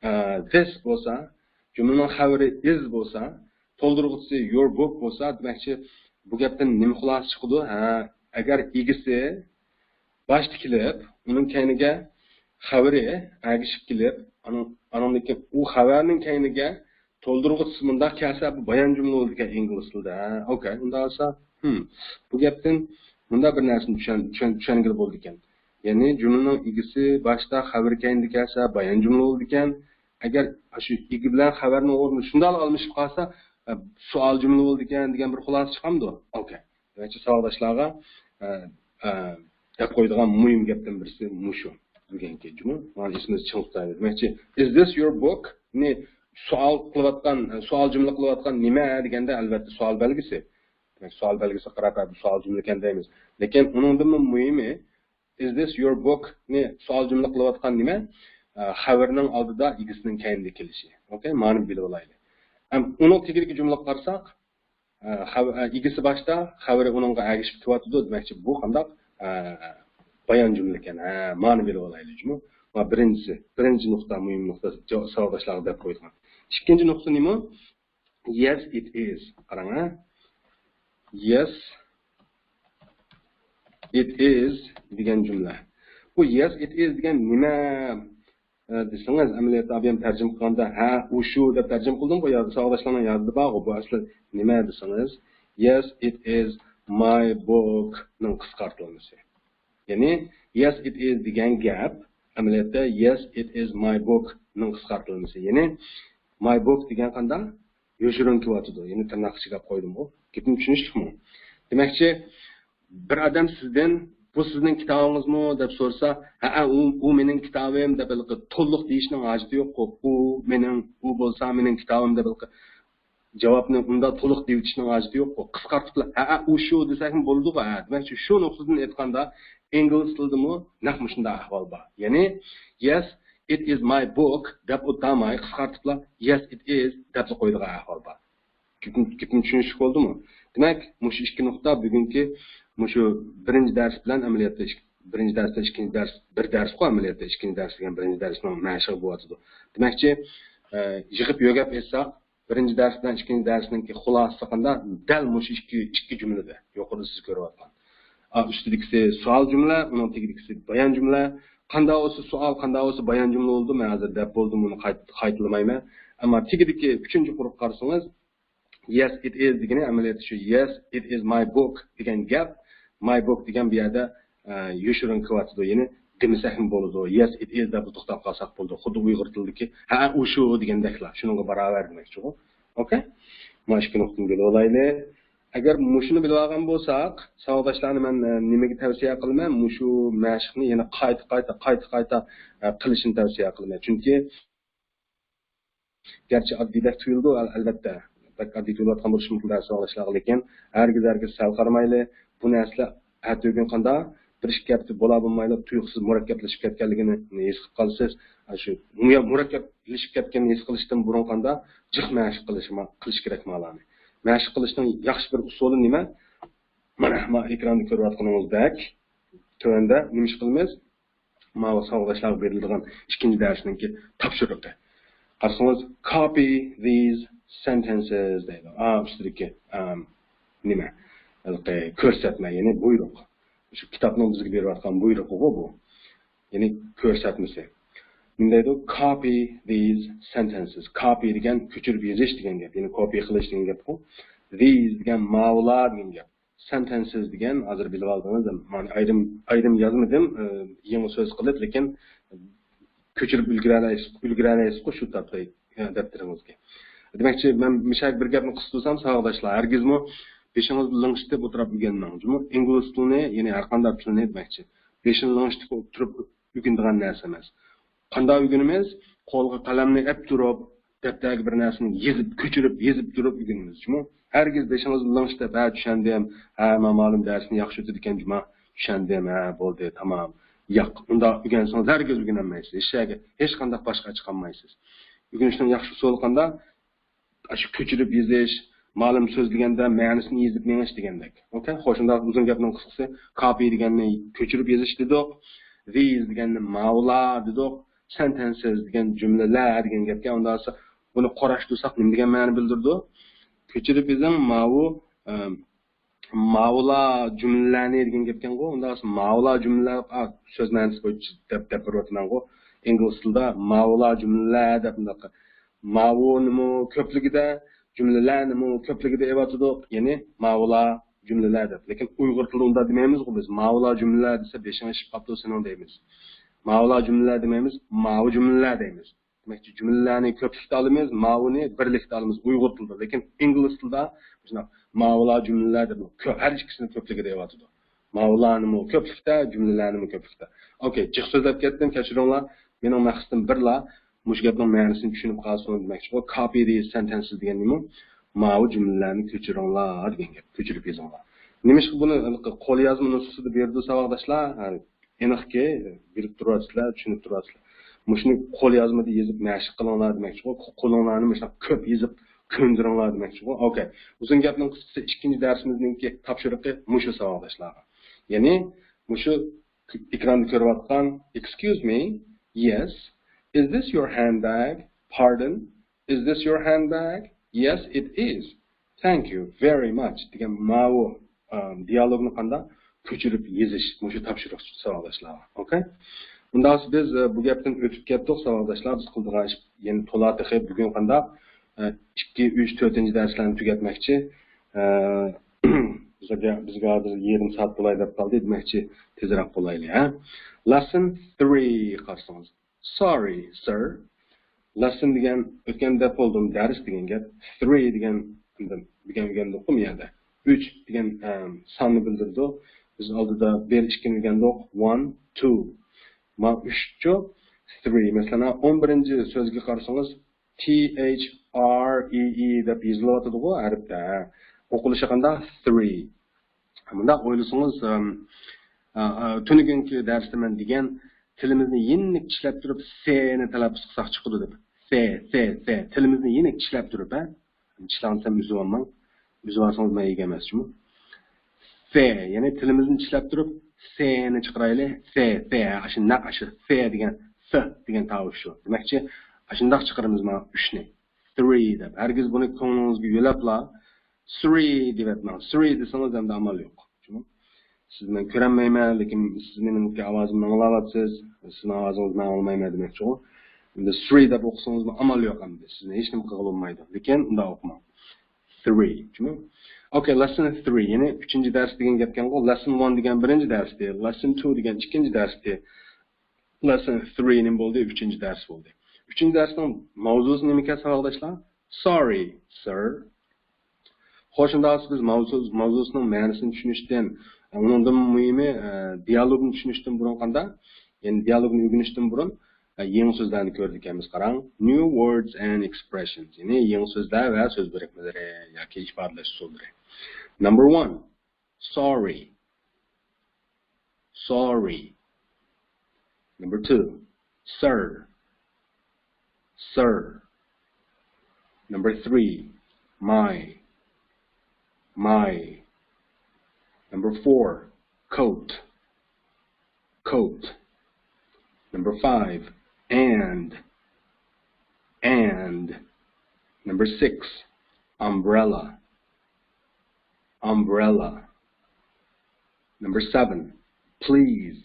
ئە، this بولسا، جۈملىنىڭ خەۋىرى is بولسا، تولدۇرغۇچىسى your book بولسا، دېمەكچى، بۇ گەپتىن نېمە خۇلاسە چىقىدۇ؟ ھە، ئەگەر ئىگىسى باشتا كېلىپ، ئۇنىڭ كەينىگە خەۋىرى ئەگىشىپ كېلىپ، ئانىڭ، ئانىڭدىن كېيىن ئۇ خەۋەرنىڭ كەينىگە تولدۇرغۇچىسى مۇنداق كەلسە، بۇ بايان جۈملە بولىدىكەن ئىنگلىز تىلىدا. ھە، ئوكەي، ئۇنداق بولسا، ھىم، بۇ گەپتىن مۇنداق بىر نەرسىنى چۈشەن-، چۈشەن-، چۈشەنگىلى بولىدىكەن. يەنى جۈملىنىڭ ئىگىسى باشتا، خەۋىرى كەينىدە كەلسە، بايان جۈملە بولىدىكەن. ئەگەر شۇ ئىگە بىلەن خەۋەرنىڭ ئورنى شۇنداقلا ئالمىشىپ قالسا، ئە، سوئال جۈملە بولىدىكەن دېگەن بىر خۇلاسە چىقامدۇ؟ ئوكەي. دېمەكچى، ساۋاقداشلارغا، ئە، ئە، دەپ قويىدىغان مۇھىم گەپتىن بىرسى مۇشۇ. بۈگۈنكى جۇمۇ. مانا ئېسىمىزدە چىڭ تۇتايلى. دېمەكچى، is this your book نى سوئال قىلىۋاتقان، سوئال جۈملە قىلىۋاتقان نېمە دېگەندە، ئەلۋەتتە، سوئال بەلگىسى. دېمەك، سوئال بەلگىسىگە قاراپ، بۇ سوئال جۈملىكەن دەيمىز. لېكىن ئۇنىڭدىنمۇ مۇھىمى، is this your book نى سوئال جۈملە قىلىۋاتقان نېمە؟ ئە، خەۋىرىنىڭ ئالدىدا ئىگىسىنىڭ كەينىدە كېلىشى. ئوكەي، مانىنى بىلىۋالايلى. ئەم، ئۇنىڭ تېگىدىكى جۈملىگە قارىساق، ئە، خەۋ-، ئە، ئىگىسى باشتا، خەۋىرى ئۇنىڭغا ئەگىشىپ كېلىۋاتىدۇ. دېمەكچى، بۇ قانداق؟ ئە، بايان جۈملە ئىكەن. ھە، مانى بىلىۋالايلى جۇمۇ. ۋە بىرىنچىسى، بىرىنچى نۇقتا، مۇھىم نۇقتا، جاۋاب ساۋاقداشلارغا دەپ قويغان. ئىككىنچى نۇقتا نېمە؟ Yes, it is. قاراڭ، ھە. Yes, it is دېگەن جۈملە. بۇ yes, it is دېگەن نېمە؟ ئە، دېسىڭىز، ئەمەلىيەتتە ئابىيام تەرجىمە قىلغاندا، ھە، ئۇ شۇ دەپ تەرجىمە قىلدىمغۇ، يا ساۋاقداشلارنىڭ يادىدا بارغۇ، بۇ ئەسلى نېمە دېسىڭىز، Yes, it is my book نىڭ قىسقارتىلمىسى. يەنى Yes, it is دېگەن گەپ ئەمەلىيەتتە Yes, it is my book نىڭ قىسقارتىلمىسى. يەنى my book دېگەن قانداق؟ يوشۇرۇن كېلىۋاتىدۇ. يەنى تىرناق ئىچىگە ئاپ قويدۇمغۇ. گېپىم چۈشىنىشلىكمۇ؟ دېمەكچى، بىر ئادەم سىزدىن، بۇ سىزنىڭ كىتابىڭىزمۇ دەپ سورىسا، ھەئە، ئۇ، ئۇ مېنىڭ كىتابىم دەپ ھېلىقى تولۇق دېيىشنىڭ ھاجىتى يوققۇ. ئۇ مېنىڭ، ئۇ بولسا مېنىڭ كىتابىم دەپ ھېلىقى جاۋابنى ئۇنداق تولۇق دېيىۋېتىشنىڭ ھاجىتى يوققۇ. قىسقارتىپلا، ھەئە، ئۇ شۇ دېسەكمۇ بولىدىغۇ، ھە. دېمەكچى، شۇ نۇقتىدىن ئېيتقاندا، ئىنگلىز تىلىدىمۇ نەق مۇشۇنداق ئەھۋال بار. يەنى، Yes, it is my book دەپ ئولتۇرماي، قىسقارتىپلا، Yes, it is دەپلا قويىدىغان ئەھۋال بار. گېپىم، گېپىم چۈشىنىشلىك بولدىمۇ؟ دېمەك، مۇشۇ ئىككى نۇقتا بۈگۈنكى مۇشۇ بىرىنچى دەرس بىلەن ئەمەلىيەتتە ئىك-، بىرىنچى دەرس بىلەن ئىككىنچى دەرس بىر دەرسقۇ ئەمەلىيەتتە ئىككىنچى دەرس دېگەن بىرىنچى دەرسنىڭ مەشىقى بولۇۋاتىدۇ. دېمەكچى، ئە، يىغىپ يۆگەپ ئېيتساق، بىرىنچى دەرس بىلەن ئىككىنچى دەرسنىڭكى خۇلاسىسى قانداق؟ دەل مۇشۇ ئىككى، ئىككى جۈملىدە يۇقىرىدا سىز كۆرۈۋاتقان. ئا، ئۈستىدىكىسى سوئال جۈملە، ئۇنىڭ تېگىدىكىسى بايان جۈملە. قانداق بولسا سوئال، قانداق بولسا بايان جۈملە بولدى. مەن ھازىر دەپ بولدۇم، بۇنى قايت-، قايتىلىمايمەن. ئەمما تېگىدىكى ئۈچىنچى قۇرۇققا قارىسىڭىز، Yes, it is دېگىنى ئەمەلىيەتتە شۇ Yes, it is my book دېگەن گەپ. My book دېگەن بۇ يەردە، ئە، يوشۇرۇن كېلىۋاتىدۇ. يەنى دېمىسەكمۇ بولىدۇ. Yes, it is دەپ توختاپ قالساق بولىدۇ. خۇددى ئۇيغۇر تىلىدىكى ھە، ئۇ شۇ دېگەندەكلا. شۇنىڭغا باراۋەر دېمەكچىغۇ. ئوكەي؟ مانا ئىككى نۇقتىنى بىلىپ ئالايلى. ئەگەر مۇشۇنى بىلىپ ئالغان بولساق، ساۋاقداشلارنى مەن، ئە، نېمىگە تەۋسىيە قىلىمەن؟ مۇشۇ مەشىقنى يەنە قايتا، قايتا، قايتا، قايتا، ئە، قىلىشنى تەۋسىيە قىلىمەن. چۈنكى گەرچە ئاددىيدەك تۇيۇلىدۇ، ئەل-، ئەلۋەتتە، بەك ئاددىي تۇيۇلۇۋاتقان بولۇشى مۇمكىن بەزى ساۋاقداشلارغا، لېكىن ھەرگىز، ھەرگىز سەل قارىمايلى. بۇ نەرسىلەر ئەتىگۈن قاندا بىر ئىككى ھەپتە بولا بولمايلا تۇيۇقسىز مۇرەككەپلىشىپ كەتكەنلىكىنى ھېس قىلىپ قالىسىز. شۇ مۇ-، مۇرەككەپلىشىپ كەتكەننى ھېس قىلىشتىن بۇرۇن قاندا جىق مەشىق قىلىش، قىلىش كېرەك مالارنى. مەشىق قىلىشنىڭ ياخشى بىر ئۇسۇلى نېمە؟ مانا، مانا ئېكراندا كۆرۈۋاتقىنىڭىزدەك تۆۋەندە نېمە ئىش قىلىمىز؟ ماۋۇ ساۋاقداشلارغا بېرىلىدىغان ئىككىنچى دەرسنىڭكى تاپشۇرۇقى. قارىسىڭىز، copy these sentences دەيدۇ. ئا، ئۈستىدىكى، ئام، نېمە؟ ھېلىقى كۆرسەتمە، يەنى بۇيرۇق. شۇ كىتابنىڭ بىزگە بېرىۋاتقان بۇيرۇقىغۇ بۇ. يەنى كۆرسەتمىسى. نېمە دەيدۇ؟ Copy these sentences. Copy دېگەن كۆچۈرۈپ يېزىش دېگەن گەپ. يەنى كوپىي قىلىش دېگەن گەپقۇ. These دېگەن ماۋۇلار دېگەن گەپ. Sentences دېگەن، ھازىر بىلىۋالدىڭىز، مانا ئايرىم، ئايرىم يازمىدىم، ئى، يېڭى سۆز قىلىپ، لېكىن كۆچۈرۈپ ئۈلگۈرەلەيسىز، ئۈلگۈرەلەيسىزغۇ شۇ تاپتا، ئى، دەپتىرىڭىزگە. دېمەكچى، مەن مۇشۇ بىر گەپنى قىستۇرسام، ساۋاقداشلار، ھەرگىزمۇ بېشىڭىزنى لىڭشىتىپ ئولتۇرۇپ ئۆگەنمەڭ. جۇمۇ ئىنگلىز تىلىنى، يەنى ھەر قانداق تىلنى دېمەكچى، بېشىنى لىڭشىتىپ ئولتۇرۇپ ئۆگىنىدىغان نەرسە ئەمەس. قانداق ئۆگىنىمىز؟ قولغا قەلەمنى ئەپ تۇرۇپ، دەپتەرگە بىر نەرسىنى يېزىپ، كۆچۈرۈپ، يېزىپ تۇرۇپ ئۆگىنىمىز. جۇمۇ ھەرگىز بېشىڭىزنى لىڭشىتىپ، ھە، چۈشەندىم، ھە، مانا مۇئەللىم دەرسنى ياخشى ئۆتىدىكەن جۇما، چۈشەندىم، ھە، بولدى، تامام. ياق، ئۇنداق ئۆگەنسىڭىز ھەرگىز ئۆگىنەلمەيسىز. ھېچ يەرگە، ھېچقانداق باشقا چىقالمايسىز. ئۆگىنىشنىڭ ياخشى ئۇسۇلى قانداق؟ ئاشۇ كۆچۈرۈپ يېزىش، مۇئەللىم سۆزلىگەندە مەنىسىنى يېزىپ مېڭىش دېگەندەك. ئوكەي؟ خوش، شۇنداق ئۇزۇن گەپنىڭ قىسقىسى، كاپى دېگەننى كۆچۈرۈپ يېزىش دېدۇق. These دېگەننى ماۋۇلار دېدۇق. Sentences دېگەن جۈملىلەر دېگەن گەپكەن. ئۇنداق بولسا بۇنى قاراشتۇرساق نېمە دېگەن مەنىنى بىلدۈرىدۇ؟ كۆچۈرۈپ يېزىڭ، ماۋۇ، ئەم، ماۋۇلار جۈملىلەرنى دېگەن گەپكەنغۇ. ئۇنداق بولسا ماۋۇلار جۈملىلەر، ئا، سۆز مەنىسى بويىچە دەپ، دەپ بېرىۋاتىمەنغۇ. ئىنگلىز تىلىدا ماۋۇلار جۈملىلەر دەپ مۇنداق. ماۋۇنىمۇ كۆپلۈكىدە، جۈملىلەرنىمۇ كۆپلۈكىدە ئېلىۋاتىدۇق. يەنى ماۋۇلار جۈملىلەر دەپ. لېكىن ئۇيغۇر تىلىدا ئۇنداق دېمەيمىزغۇ بىز. ماۋۇلار جۈملىلەر دېسە بېشىڭ ئېشىپ قاپتۇ سېنىڭ دەيمىز. ماۋۇلار جۈملىلەر دېمەيمىز، ماۋۇ جۈملىلەر دەيمىز. دېمەكچى، جۈملىلەرنى كۆپلۈكتە ئالىمىز، ماۋۇنى بىرلىكتە ئالىمىز ئۇيغۇر تىلىدا. لېكىن ئىنگلىز تىلىدا مۇشۇنداق ماۋۇلار جۈملىلەر دەپ كۆ-، ھەر ئىككىسىنى كۆپلۈكىدە ئېلىۋاتىدۇ. ماۋۇلارنىمۇ كۆپلۈكتە، جۈملىلەرنىمۇ كۆپلۈكتە. ئوكەي، جىق سۆزلەپ كەتتىم، كەچۈرۈڭلار. مېنىڭ مەقسىتىم بىرلا، مۇشۇ گەپنىڭ مەنىسىنى چۈشىنىپ قالسۇن دېمەكچىغۇ. Copy these sentences دېگەن نېمە؟ ماۋۇ جۈملىلەرنى كۆچۈرۈڭلار دېگەن گەپ، كۆچۈرۈپ يېزىڭلار. نېمىشقا بۇنى قوليازما نۇسخىسىدا بېرىدۇ ساۋاقداشلار؟ ھە، ئېنىقكى، بىلىپ تۇرۇۋاتىسىلەر، چۈشىنىپ تۇرۇۋاتىسىلەر. مۇشۇنى قول يازمىدا يېزىپ مەشىق قىلىڭلار دېمەكچىغۇ. قولۇڭلارنى مۇشۇنداق كۆپ يېزىپ كۆندۈرۈڭلار دېمەكچىغۇ. ئوكەي. ئۇزۇن گەپنىڭ قىسقىسى، ئىككىنچى دەرسىمىزنىڭكى تاپشۇرۇقى مۇشۇ ساۋاقداشلارغا. يەنى مۇشۇ ئېكراندا كۆرۈۋاتقان، excuse me, yes, is this your handbag? Pardon, is this your handbag? Yes, it is. Thank you very much دېگەن ماۋۇ، ئە، دىيالوگنى قانداق كۆچۈرۈپ يېزىش، مۇشۇ تاپشۇرۇق ساۋاقداشلارغا. ئوكەي؟ ئۇنداق بولسا بىز، ئە، بۇ گەپتىن ئۆتۈپ كەتتۇق ساۋاقداشلار. بىز قىلىدىغان ئىش يەنە تولا تېخى بۈگۈن قانداق، ئە، ئىككى، ئۈچ، تۆتىنچى دەرسلەرنى تۈگەتمەكچى. ئە، بىزگە، بىزگە ھازىر يېرىم سائەت بولاي دەپ قالدى، دېمەكچى تېزرەك بولايلى، ھە؟ Lesson three قارىسىڭىز. Sorry, sir. Lesson دېگەن ئۆتكەندە دەپ بولدۇم، دەرس دېگەن گەپ. Three دېگەن، بۈگۈن ئۆگەندۇققۇ بۇ يەردە. ئۈچ دېگەن، ئەم، ساننى بىلدۈرىدۇ. بىز ئالدىدا بىر، ئىككىنى ئۆگەندۇق. One, two. ما ئۈچچۇ، three. مەسىلەن، ھە، ئون بىرىنچى سۆزگە قارىسىڭىز، T H R E E دەپ يېزىلىۋاتىدىغۇ ھەرپتە. ئوقۇلۇشى قانداق؟ Three. مۇنداق ئويلىسىڭىز، ئەم، ئا، ئا، تۈنۈگۈنكى دەرستە مەن دېگەن، تىلىمىزنى يېنىك چىشلەپ تۇرۇپ، سېنى تەلەپپۇز قىلساق چىقىدۇ دەپ. سې، سې، سې. تىلىمىزنى يېنىك چىشلەپ تۇرۇپ، ھە؟ چىشلىغان دېسەم ئۈزۈۋالماڭ. ئۈزۈۋالسىڭىز مەن يېگەن ئەمەس جۇمۇ. سې، يەنى تىلىمىزنى چىشلەپ تۇرۇپ، سېنى چىقىرايلى. سې، سې، ئاشۇ نەق ئاشۇ سې دېگەن، س دېگەن تاۋۇش شۇ. دېمەكچى، ئاشۇنداق چىقىرىمىز مانا ئۈچنى. Three دەپ. ھەرگىز بۇنى كۆڭلىڭىزگە يۆلەپلا، سورى دەۋەتمەڭ. سورى دېسىڭىز ئەمدى ئامال يوق. چۈنكى سىزنى مەن كۆرەلمەيمەن، لېكىن سىز مېنىڭكى ئاۋازىمنى ئاڭلاۋاتىسىز. سىزنىڭ ئاۋازىڭىزنى مەن ئاڭلىمايمەن دېمەكچىغۇ. ئەمدى سورى دەپ ئوقۇسىڭىزمۇ ئامال يوق ئەمدى. سىزنى ھېچنېمە قىلغىلى بولمايدۇ. لېكىن ئۇنداق ئوقۇماڭ. Three، چۈنكى. ئوكەي، lesson three، يەنى ئۈچىنچى دەرس دېگەن گەپكەنغۇ. Lesson one دېگەن بىرىنچى دەرستى. Lesson two دېگەن ئىككىنچى دەرستى. Lesson three نېمە بولدى؟ ئۈچىنچى دەرس بولدى. ئۈچىنچى دەرسنىڭ ماۋزۇسى نېمىكەن، ساۋاقداشلار؟ Sorry, sir. خوش، ئۇنداق بولسا بىز ماۋزۇ-، ماۋزۇسىنىڭ مەنىسىنى چۈشىنىشتىن، ئۇنىڭدىن مۇھىمى، ئە، دىيالوگنى چۈشىنىشتىن بۇرۇن قانداق؟ يەنى دىيالوگنى ئۆگىنىشتىن بۇرۇن، ئە، يېڭى سۆزلەرنى كۆرىدىكەنمىز. قاراڭ. New words and expressions. يەنى يېڭى سۆزلەر ۋە سۆز بىرىكمىلىرى ياكى ئىپادىلەش ئۇسۇللىرى. Number one. Sorry. Sorry. Number two, sir. Sir. Number three, my. My. Number four, coat. Coat. Number five, and. And. Number six, umbrella. Umbrella. Number seven, please.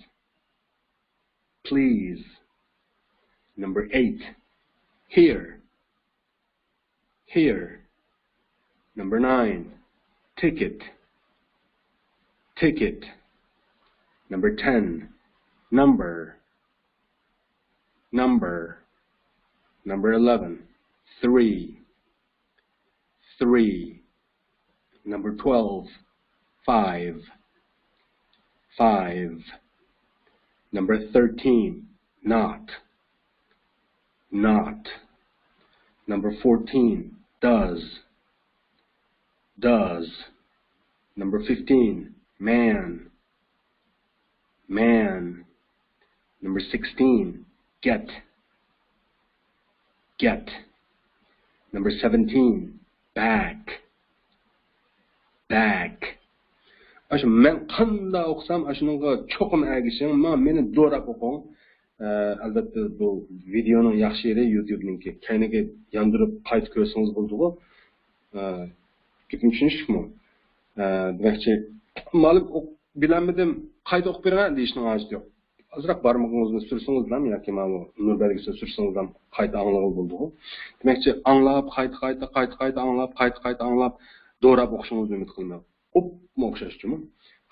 Please. Number eight, here. Here. Number nine, ticket. Ticket. Number ten, number. Number. Number eleven, three. Three. Number twelve, five. Five. Number thirteen, not. Not. Number fourteen, does. Does. Number fifteen, man. Man. Number sixteen, get. Get. Number seventeen, back. Back. ئاشۇ مەن قانداق ئوقۇسام، ئاشۇنىڭغا چوقۇم ئەگىشىڭ، مانا مېنى دوراپ ئوقۇڭ. ئە، ئەلۋەتتە، بۇ ۋىدېئونىڭ ياخشى يېرى يۇتۇبنىڭكى. كەينىگە ياندۇرۇپ قايتا كۆرسىڭىز بولىدىغۇ. ئە، گېپىمنى چۈشىنىشتىكمۇ؟ ئە، دېمەكچى، مالىم ئوق-، بىلەلمىدىم، قايتا ئوقۇپ بېرىڭە دېيىشنىڭ ھاجىتى يوق. ئازراق بارمىقىڭىزنى سۈرسىڭىزلا ياكى ماۋۇ نۇر بەلگىسىنى سۈرسىڭىزلا قايتا ئاڭلىغىلى بولىدىغۇ. دېمەكچى، ئاڭلاپ، قايتا، قايتا، قايتا، قايتا ئاڭلاپ، قايتا، قايتا ئاڭلاپ، دوراپ ئوقۇشىڭىزنى ئۈمىد قىلىمەن. ئوپمۇ ئوخشاش جۇمۇ.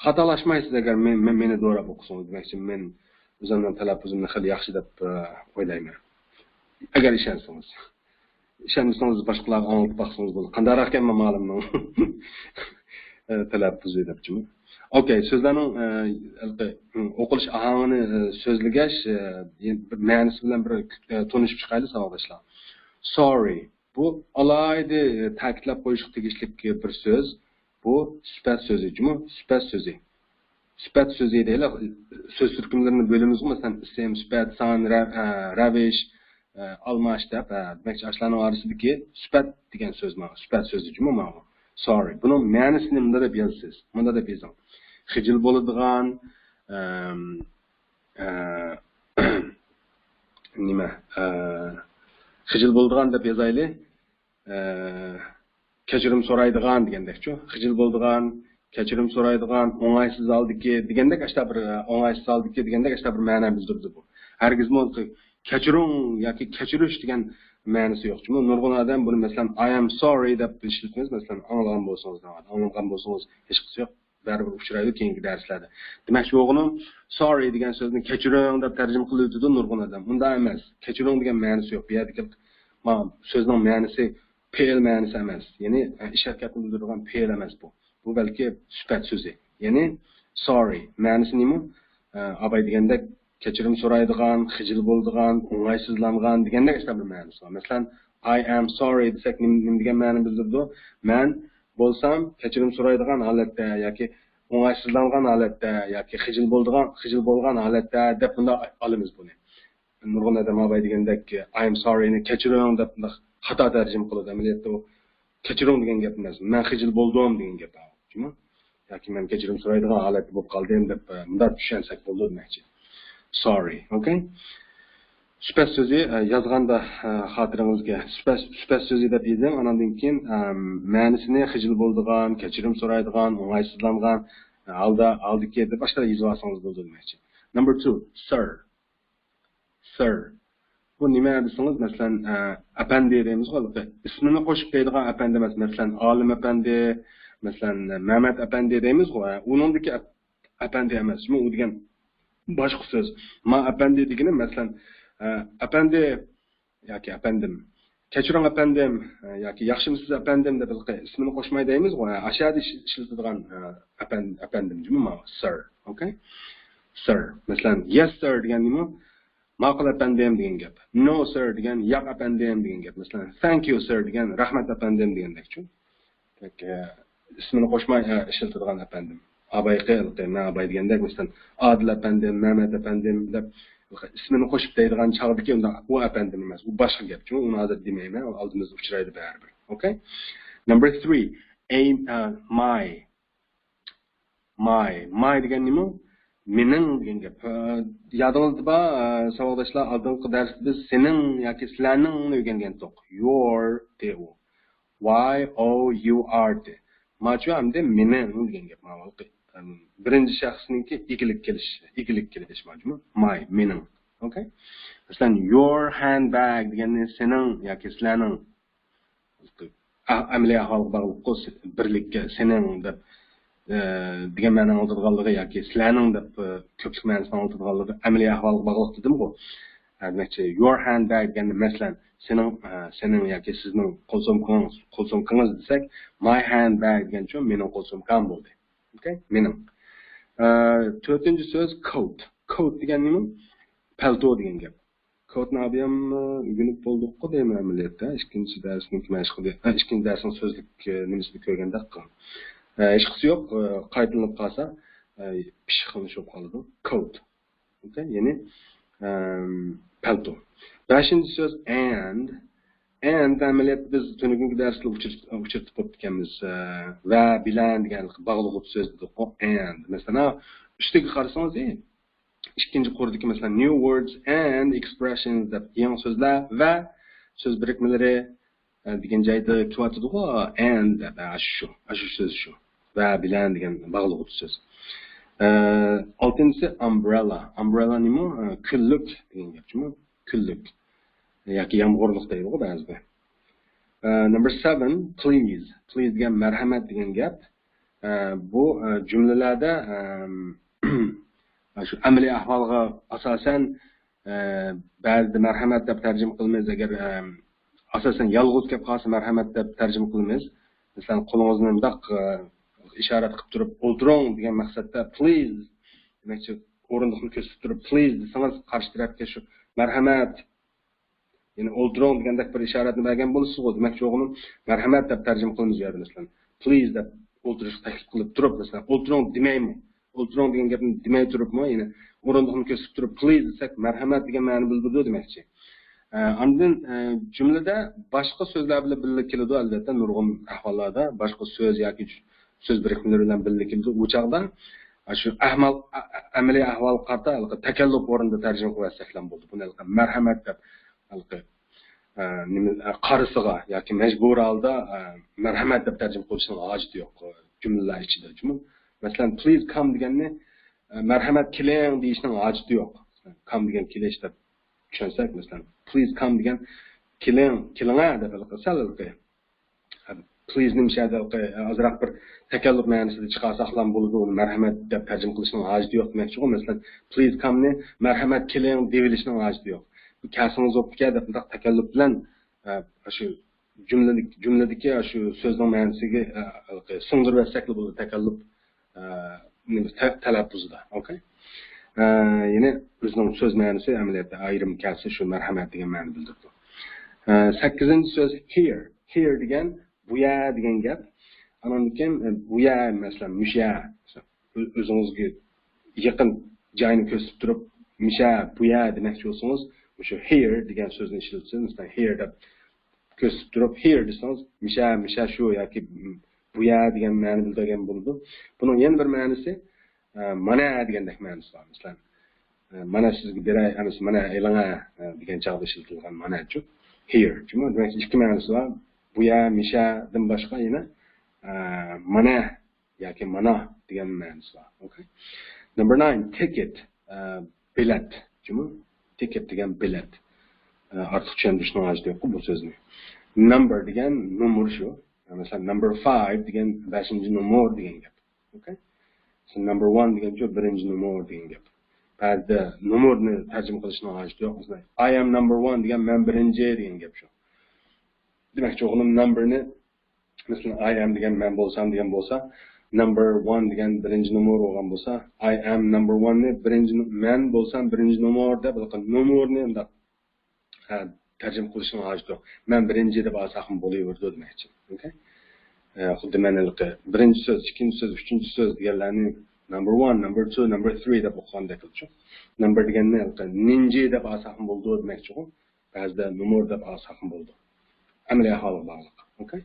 خاتالاشمايسىز ئەگەر مەن، مەن، مېنى دوراپ ئوقۇسىڭىز. دېمەكچى، مەن ئۆزۈمنىڭ تەلەپپۇزۇمنى خېلى ياخشى دەپ، ئە، ئويلايمەن. ئەگەر ئىشەنسىڭىز. ئىشەنمىسىڭىز باشقىلارغا ئاڭلىتىپ باقسىڭىز بولىدۇ. قانداقراق ئىكەن مالىمنىڭ، ئە، تەلەپپۇزى دەپ جۇمۇ. ئوكەي، سۆزلەرنىڭ، ئە، ھېلىقى، ئوقۇلۇش ئاھاڭىنى، ئە، سۆزلىگەچ، ئە، بىر مەنىسى بىلەن بىر، ئە، تونۇشۇپ چىقايلى ساۋاقداشلار. Sorry. بۇ ئالاھىدە، ئە، تەكىتلەپ قويۇشقا تېگىشلىك بىر سۆز. بۇ سۈپەت سۆزى جۇمۇ، سۈپەت سۆزى. سۈپەت سۆزى دەيلى، سۆز تۈركۈملىرىنى بۆلىمىزغۇ، مەسىلەن، ئىسىم، سۈپەت، سان، رە-، ئە، رەۋىش، ئە، ئالماش دەپ، ئە، دېمەكچى، ئاشۇلارنىڭ ئارىسىدىكى سۈپەت دېگەن سۆز ماڭا، سۈپەت سۆزى جۇمۇ ماڭا. سوررى. بۇنىڭ مەنىسىنى مۇنداق دەپ يازىسىز. مۇنداق دەپ يېزىڭ. خىجىل بولىدىغان، ئەم، ئە، نېمە، ئە، خىجىل بولىدىغان دەپ يازايلى. ئە، كەچۈرۈم سورايدىغان دېگەندەكچۇ. خىجىل بولىدىغان، كەچۈرۈم سورايدىغان، ئوڭايسىز ھالدىكى دېگەندەك ئاشتا بىر، ئە، ئوڭايسىز ھالدىكى دېگەندەك ئاشتا بىر مەنە بىلدۈرىدۇ بۇ. ھەرگىزمۇ كەچۈرۈڭ ياكى كەچۈرۈش دېگەن مەنىسى يوق. جۇمۇ نۇرغۇن ئادەم بۇنى، مەسىلەن، I am sorry دەپ ئىشلىتىمىز. مەسىلەن، ئاڭلىغان بولسىڭىز، ئاڭلىغان بولسىڭىز ھېچقىسى يوق. بەرىبىر ئۇچرايدۇ كېيىنكى دەرسلەردە. دېمەكچى بولغىنىم، سوررى دېگەن سۆزنى كەچۈرۈڭ دەپ تەرجىمە قىلىۋېتىدۇ نۇرغۇن ئادەم. ئۇنداق ئەمەس. كەچۈرۈڭ دېگەن مەنىسى يوق. بۇ يەردىكى ما-، سۆزنىڭ مەنىسى پېئىل مەنىسى ئەمەس. يەنى، ئە، ئىش ھەرىكەتنى بىلدۈرىدىغان پېئىل ئەمەس بۇ. بۇ بەلكى سۈپەت سۆزى. يەنى، سوررى مەنىسى نېمە؟ ئە، ئاباي دېگەندەك، كەچۈرۈم سورايدىغان، خىجىل بولىدىغان، ئوڭايسىزلانغان دېگەندەك ئاشۇنداق بىر مەنىسى بار. مەسىلەن، I am sorry دېسەك نېمە، نېمە دېگەن مەنىنى بىلدۈرىدۇ؟ مەن بولسام كەچۈرۈم سورايدىغان ھالەتتە ياكى ئوڭايسىزلانغان ھالەتتە ياكى خىجىل بولىدىغان، خىجىل بولغان ھالەتتە دەپ مۇنداق ئالىمىز بۇنى. نۇرغۇن ئادەم ئاباي دېگەندەك، I am sorry نى كەچۈرۈڭ دەپ مۇنداق خاتا تەرجىمە قىلىدۇ. ئەمەلىيەتتە ئۇ كەچۈرۈڭ دېگەن گەپ ئەمەس. مەن خىجىل بولدۇم دېگەن گەپ. جۇمۇ؟ ياكى مەن كەچۈرۈم سورايدىغان ھالەتتە بولۇپ قالدىم دەپ، ئە، مۇنداق چۈشەنسەك بولىدۇ دېمەكچى. سوررى، ئوكەي؟ سۈپەت سۆزى، ئە، يازغاندا، ئە، خاتىرىڭىزگە سۈپەت، سۈپەت سۆزى دەپ يېزىڭ. ئاناندىن كېيىن، ئەم، مەنىسىنى خىجىل بولىدىغان، كەچۈرۈم سورايدىغان، ئوڭايسىزلانغان، ئە، ھالدا، ھالدىكى دەپ باشقىلار يېزىۋالسىڭىز بولىدۇ دېمەكچى. نمبر تۇ، سىر. سىر. بۇ نېمە دېسىڭىز، مەسىلەن، ئە، ئەپەندى دەيمىزغۇ، ھېلىقى ئىسمىنى قوشۇپ دەيدىغان ئەپەندى ئەمەس. مەسىلەن، ئالىم ئەپەندى، مەسىلەن، مەمەت ئەپەندى دەيمىزغۇ، ئە، ئۇنىڭدىكى ئەپ-، ئەپەندى ئەمەس. شۇمۇ ئۇ دېگەن باشقا سۆز. ما ئەپەندى دېگىنى، مەسىلەن، ئە، ئەپەندى ياكى ئەپەندىم. كەچۈرۈڭ ئەپەندىم، ئە، ياكى ياخشىمۇسىز ئەپەندىم دەپ ھېلىقى ئىسمىنى قوشماي دەيمىزغۇ، ئە، ئاشۇ يەردە ئىش-، ئىشلىتىدىغان، ئە، ئەپەن-، ئەپەندىم جۇمۇ ماۋۇ، سىر. ئوكەي؟ سىر. مەسىلەن، يەس سىر دېگەن نېمە؟ ماقۇل ئەپەندىم دېگەن گەپ. نو سىر دېگەن ياق ئەپەندىم دېگەن گەپ. مەسىلەن، ثانك يو سىر دېگەن رەھمەت ئەپەندىم دېگەندەكچۇ. ئە، ئىسمىنى قوشماي، ئە، ئىشلىتىدىغان ئەپەندىم. ئابايقى، مەن ئاباي دېگەندەك، مەسىلەن، ئادىل ئەپەندىم، مەمەت ئەپەندىم دەپ ئىسمىنى قوشۇپ دەيدىغان چاغدىكى ئۇنداق ئۇ ئەپەندىم ئەمەس. ئۇ باشقا گەپ. چۈنكى ئۇنى ھازىر دېمەيمەن، ئۇ ئالدىمىزدا ئۇچرايدۇ بەرىبىر. ئوكەي؟ نمبر تۇرى، ئەي، ئە، ماي. ماي. ماي دېگەن نېمە؟ مېنىڭ دېگەن گەپ. ئە، يادىڭىزدا بار، ئە، ساۋاقداشلار، ئالدىنقى دەرستە بىز سېنىڭ ياكى سىلەرنىڭنى ئۆگەنگەنتۇق. يور دى ئۇ. ۋاي ئو يۇ ئار دى. ماچۇ ئەمدى مېنىڭ دېگەن گەپ. مانا بۇ، ئەم، بىرىنچى شەخسنىڭكى ئىگىلىك كېلىش، ئىگىلىك كېلىش ماجۇمۇ. ماي، مېنىڭ. ئوكەي؟ مەسىلەن، يور ھەندباگ دېگەننى سېنىڭ ياكى سىلەرنىڭ ئە-، ئەمەلىي ئەھۋالغا باغلىققۇ، بىرلىككە، سېنىڭ دەپ، ئە، دېگەن مەنىنى ئاڭلىتىدىغانلىقى ياكى سىلەرنىڭ دەپ، ئە، كۆپلۈك مەنىسىنى ئاڭلىتىدىغانلىقى ئەمەلىي ئەھۋالغا باغلىق دېدىمغۇ. ئە، دېمەكچى، يور ھەندباگ دېگەندە، مەسىلەن، سېنىڭ، ئە، سېنىڭ ياكى سىزنىڭ قول سومكىڭىز، قول سومكىڭىز دېسەك، ماي ھەندباگ دېگەنچۇ، مېنىڭ قول سومكام بولدى. ئوكەي؟ مېنىڭ. ئە، تۆتىنچى سۆز كوت. كوت دېگەن نېمە؟ پەلتو دېگەن گەپ. كوتنى ئابىيام ئۆگىنىپ بولدۇققۇ دەيمەن ئەمەلىيەتتە. ئىككىنچى دەرسنىڭكى مەشقىدە، ئە، ئىككىنچى دەرسنىڭ سۆزلۈك، ئە، نېمىسىنى كۆرگەندەك قىلغان. ئە، ھېچقىسى يوق، ئە، قايتىلىنىپ قالسا، ئە، پىششىقلىنىش بولۇپ قالىدۇ. كوت. ئوكەي، يەنى، ئەم، پەلتو. بەشىنچى سۆز ئەند. ئەند ئەمەلىيەتتە بىز تۈنۈگۈنكى دەرستە ئۇچرىتىپ، ئۇچرىتىپ بوپتىكەنمىز. ئە، ۋە بىلەن دېگەن باغلىغۇچ سۆز دېدۇققۇ، ئەند. مەسىلەن، ھا، ئۈستىگە قارىسىڭىز، ئى، ئىككىنچى قۇردىكى، مەسىلەن، new words and expressions دەپ يېڭى سۆزلەر ۋە سۆز بىرىكمىلىرى، ئە، دېگەن جايدا كېلىۋاتىدىغۇ، ئەند دەپ، ئە، ئاشۇ شۇ، ئاشۇ سۆز شۇ. ۋە بىلەن دېگەن باغلىغۇچ سۆز. ئە، ئالتىنچىسى ئامبرېلا. ئامبرېلا نېمە؟ ئە، كۈنلۈك دېگەن گەپ جۇمۇ. كۈنلۈك. ياكى يامغۇرلۇق دەيدىغۇ بەزىدە. ئە، نمبر سەۋەن، پلىز. پلىز دېگەن مەرھەمەت دېگەن گەپ. ئە، بۇ، ئە، جۈملىلەردە، ئەم، شۇ ئەمەلىي ئەھۋالغا ئاساسەن، ئە، بەزىدە مەرھەمەت دەپ تەرجىمە قىلىمىز. ئەگەر، ئەم، ئاساسەن يالغۇز كەپ قالسا مەرھەمەت دەپ تەرجىمە قىلىمىز. مەسىلەن، قولىڭىزنى مۇنداق، ئە، ئىشارەت قىلىپ تۇرۇپ، ئولتۇرۇڭ دېگەن مەقسەتتە پلىز دېمەكچى، ئورۇندۇقنى كۆرسىتىپ تۇرۇپ، پلىز دېسىڭىز، قارشى تەرەپكە شۇ مەرھەمەت، يەنى ئولتۇرۇڭ دېگەندەك بىر ئىشارەتنى بەرگەن بولىسىزغۇ. دېمەكچى بولغىنىم، مەرھەمەت دەپ تەرجىمە قىلىمىز بۇ يەردە، مەسىلەن، پلىز دەپ ئولتۇرۇشقا تەكلىپ قىلىپ تۇرۇپ، مەسىلەن، ئولتۇرۇڭ دېمەيمۇ، ئولتۇرۇڭ دېگەن گەپنى دېمەي تۇرۇپمۇ، يەنى ئورۇندۇقنى كۆرسىتىپ تۇرۇپ، پلىز دېسەك، مەرھەمەت دېگەن مەنىنى بىلدۈرىدۇ دېمەكچى. ئە، ئاندىن، ئە، جۈملىدە باشقا سۆزلەر بىلەن بىللە كېلىدۇ، ئەلۋەتتە، نۇرغۇن ئەھۋاللاردا باشقا سۆز ياكى سۆز بىرىكمىلىرى بىلەن بىللە كېلىدۇ. ئۇ چاغدا، ئە، شۇ ئەھۋال، ئە، ئە، ئەمەلىي ئەھۋالغا قارىتا ھېلىقى تەكەللۇپ ئورنىدا تەرجىمە قىلىۋەتسەكلەم بولىدۇ. بۇنى ھېلىقى مەرھەمەت دەپ، ھېلىقى، ئە، نېمە، ئە، قارىسىغا ياكى مەجبۇرىي ھالدا، ئە، مەرھەمەت دەپ تەرجىمە قىلىشنىڭ ھاجىتى يوق، ئە، جۈملىلەر ئىچىدە. جۇمۇ-، مەسىلەن، پلىز كام دېگەننى، ئە، مەرھەمەت كېلىڭ دېيىشنىڭ ھاجىتى يوق. كام دېگەن كېلىش دەپ چۈشەنسەك، مەسىلەن، پلىز كام دېگەن كېلىڭ، كېلىڭە دەپ ھېلىقى سەل ھېلىقى پلىزنى مۇشۇ يەردە ئازراق بىر تەكەللۇپ مەنىسىدە چىقارساقلام بولىدۇ، ئۇنى مەرھەمەت دەپ تەرجىمە قىلىشنىڭ ھاجىتى يوق دېمەكچىغۇ. مەسىلەن، پلىز كامنى مەرھەمەت كېلىڭ دېيىۋېلىشنىڭ ھاجىتى يوق. بۇ كەلسىڭىز بوپتىكەن دەپ مۇنداق تەكەللۇپ بىلەن، ئە، شۇ جۈملىدىكى، جۈملىدىكى شۇ سۆزنىڭ مەنىسىگە، ئە، سىڭدۈرۈۋەتسەكلا بولىدۇ، تەكەللۇپ، ئە، نېمە، تە-، تەلەپپۇزىدا. ئوكەي. ئە، يەنى ئۆزىنىڭ سۆز مەنىسى ئەمەلىيەتتە ئايرىم كەلسە شۇ مەرھەمەت دېگەن مەنىنى بىلدۈرىدۇ. ئە، سەككىزىنچى سۆز here. Here دېگەن بۇ يەر دېگەن گەپ. ئاندىن كېيىن، ئە، بۇ يەر، مەسىلەن، مۇشۇ يەر. مەسىلەن، ئۆ-، ئۆزىڭىزگە يېقىن جاينى كۆرسىتىپ تۇرۇپ، مۇشۇ يەر، بۇ يەر دېمەكچى بولسىڭىز، مۇشۇ here دېگەن سۆزنى ئىشلىتىسىز. مەسىلەن، here دەپ كۆرسىتىپ تۇرۇپ، here دېسىڭىز، مۇشۇ يەر، مۇشۇ يەر شۇ ياكى، م، بۇ يەر دېگەن مەنىنى بىلدۈرگەن بولىدۇ. بۇنىڭ يەنە بىر مەنىسى، ئە، مانا دېگەندەك مەنىسى بار. مەسىلەن، ئە، مانا سىزگە بېرەي، ئەمىسە مانا ئېلىڭە، ئە، دېگەن چاغدا ئىشلىتىلگەن مانا شۇ. Here. شۇ دېمەك، ئىككى مەنىسى بار. بۇ يەر، مۇشۇ يەردىن باشقا يەنە، ئە، مانا ياكى مانا دېگەن مەنىسى بار. ئوكەي. Number nine, ticket. ئە، بېلەت. جۇمۇ؟ Ticket دېگەن بېلەت. ئە، ئارتۇق چۈشەندۈرۈشنىڭ ھاجىتى يوققۇ بۇ سۆزنى. Number دېگەن نومۇر شۇ. مەسىلەن، number five دېگەن بەشىنچى نومۇر دېگەن گەپ. ئوكەي. So number one دېگەن شۇ بىرىنچى نومۇر دېگەن گەپ. بەزىدە نومۇرنى تەرجىمە قىلىشنىڭ ھاجىتى يوق. مەسىلەن، I am number one دېگەن مەن بىرىنچى دېگەن گەپ شۇ. دېمەكچى بولغىنىم number نى، مەسىلەن، I am دېگەن مەن بولسام دېگەن بولسا، number one دېگەن بىرىنچى نومۇر بولغان بولسا، I am number one نى بىرىنچى نو-، مەن بولسام بىرىنچى نومۇر دەپ، نومۇرنى مۇنداق، ھە، تەرجىمە قىلىشنىڭ ھاجىتى يوق. مەن بىرىنچى دەپ ئالساقمۇ بولۇۋېرىدۇ دېمەكچى. ئوكەي؟ ئە، خۇددى مەن ھېلىقى بىرىنچى سۆز، ئىككىنچى سۆز، ئۈچىنچى سۆز دېگەنلەرنى number one, number two, number three دەپ ئوقۇغاندەك قىلىدۇ. Number دېگەننى ھېلىقى نىنجى دەپ ئالساقمۇ بولىدۇ دېمەكچىغۇ. بەزىدە نومۇر دەپ ئالساقمۇ بولىدۇ. ئەمەلىي ئەھۋالغا باغلىق. ئوكەي.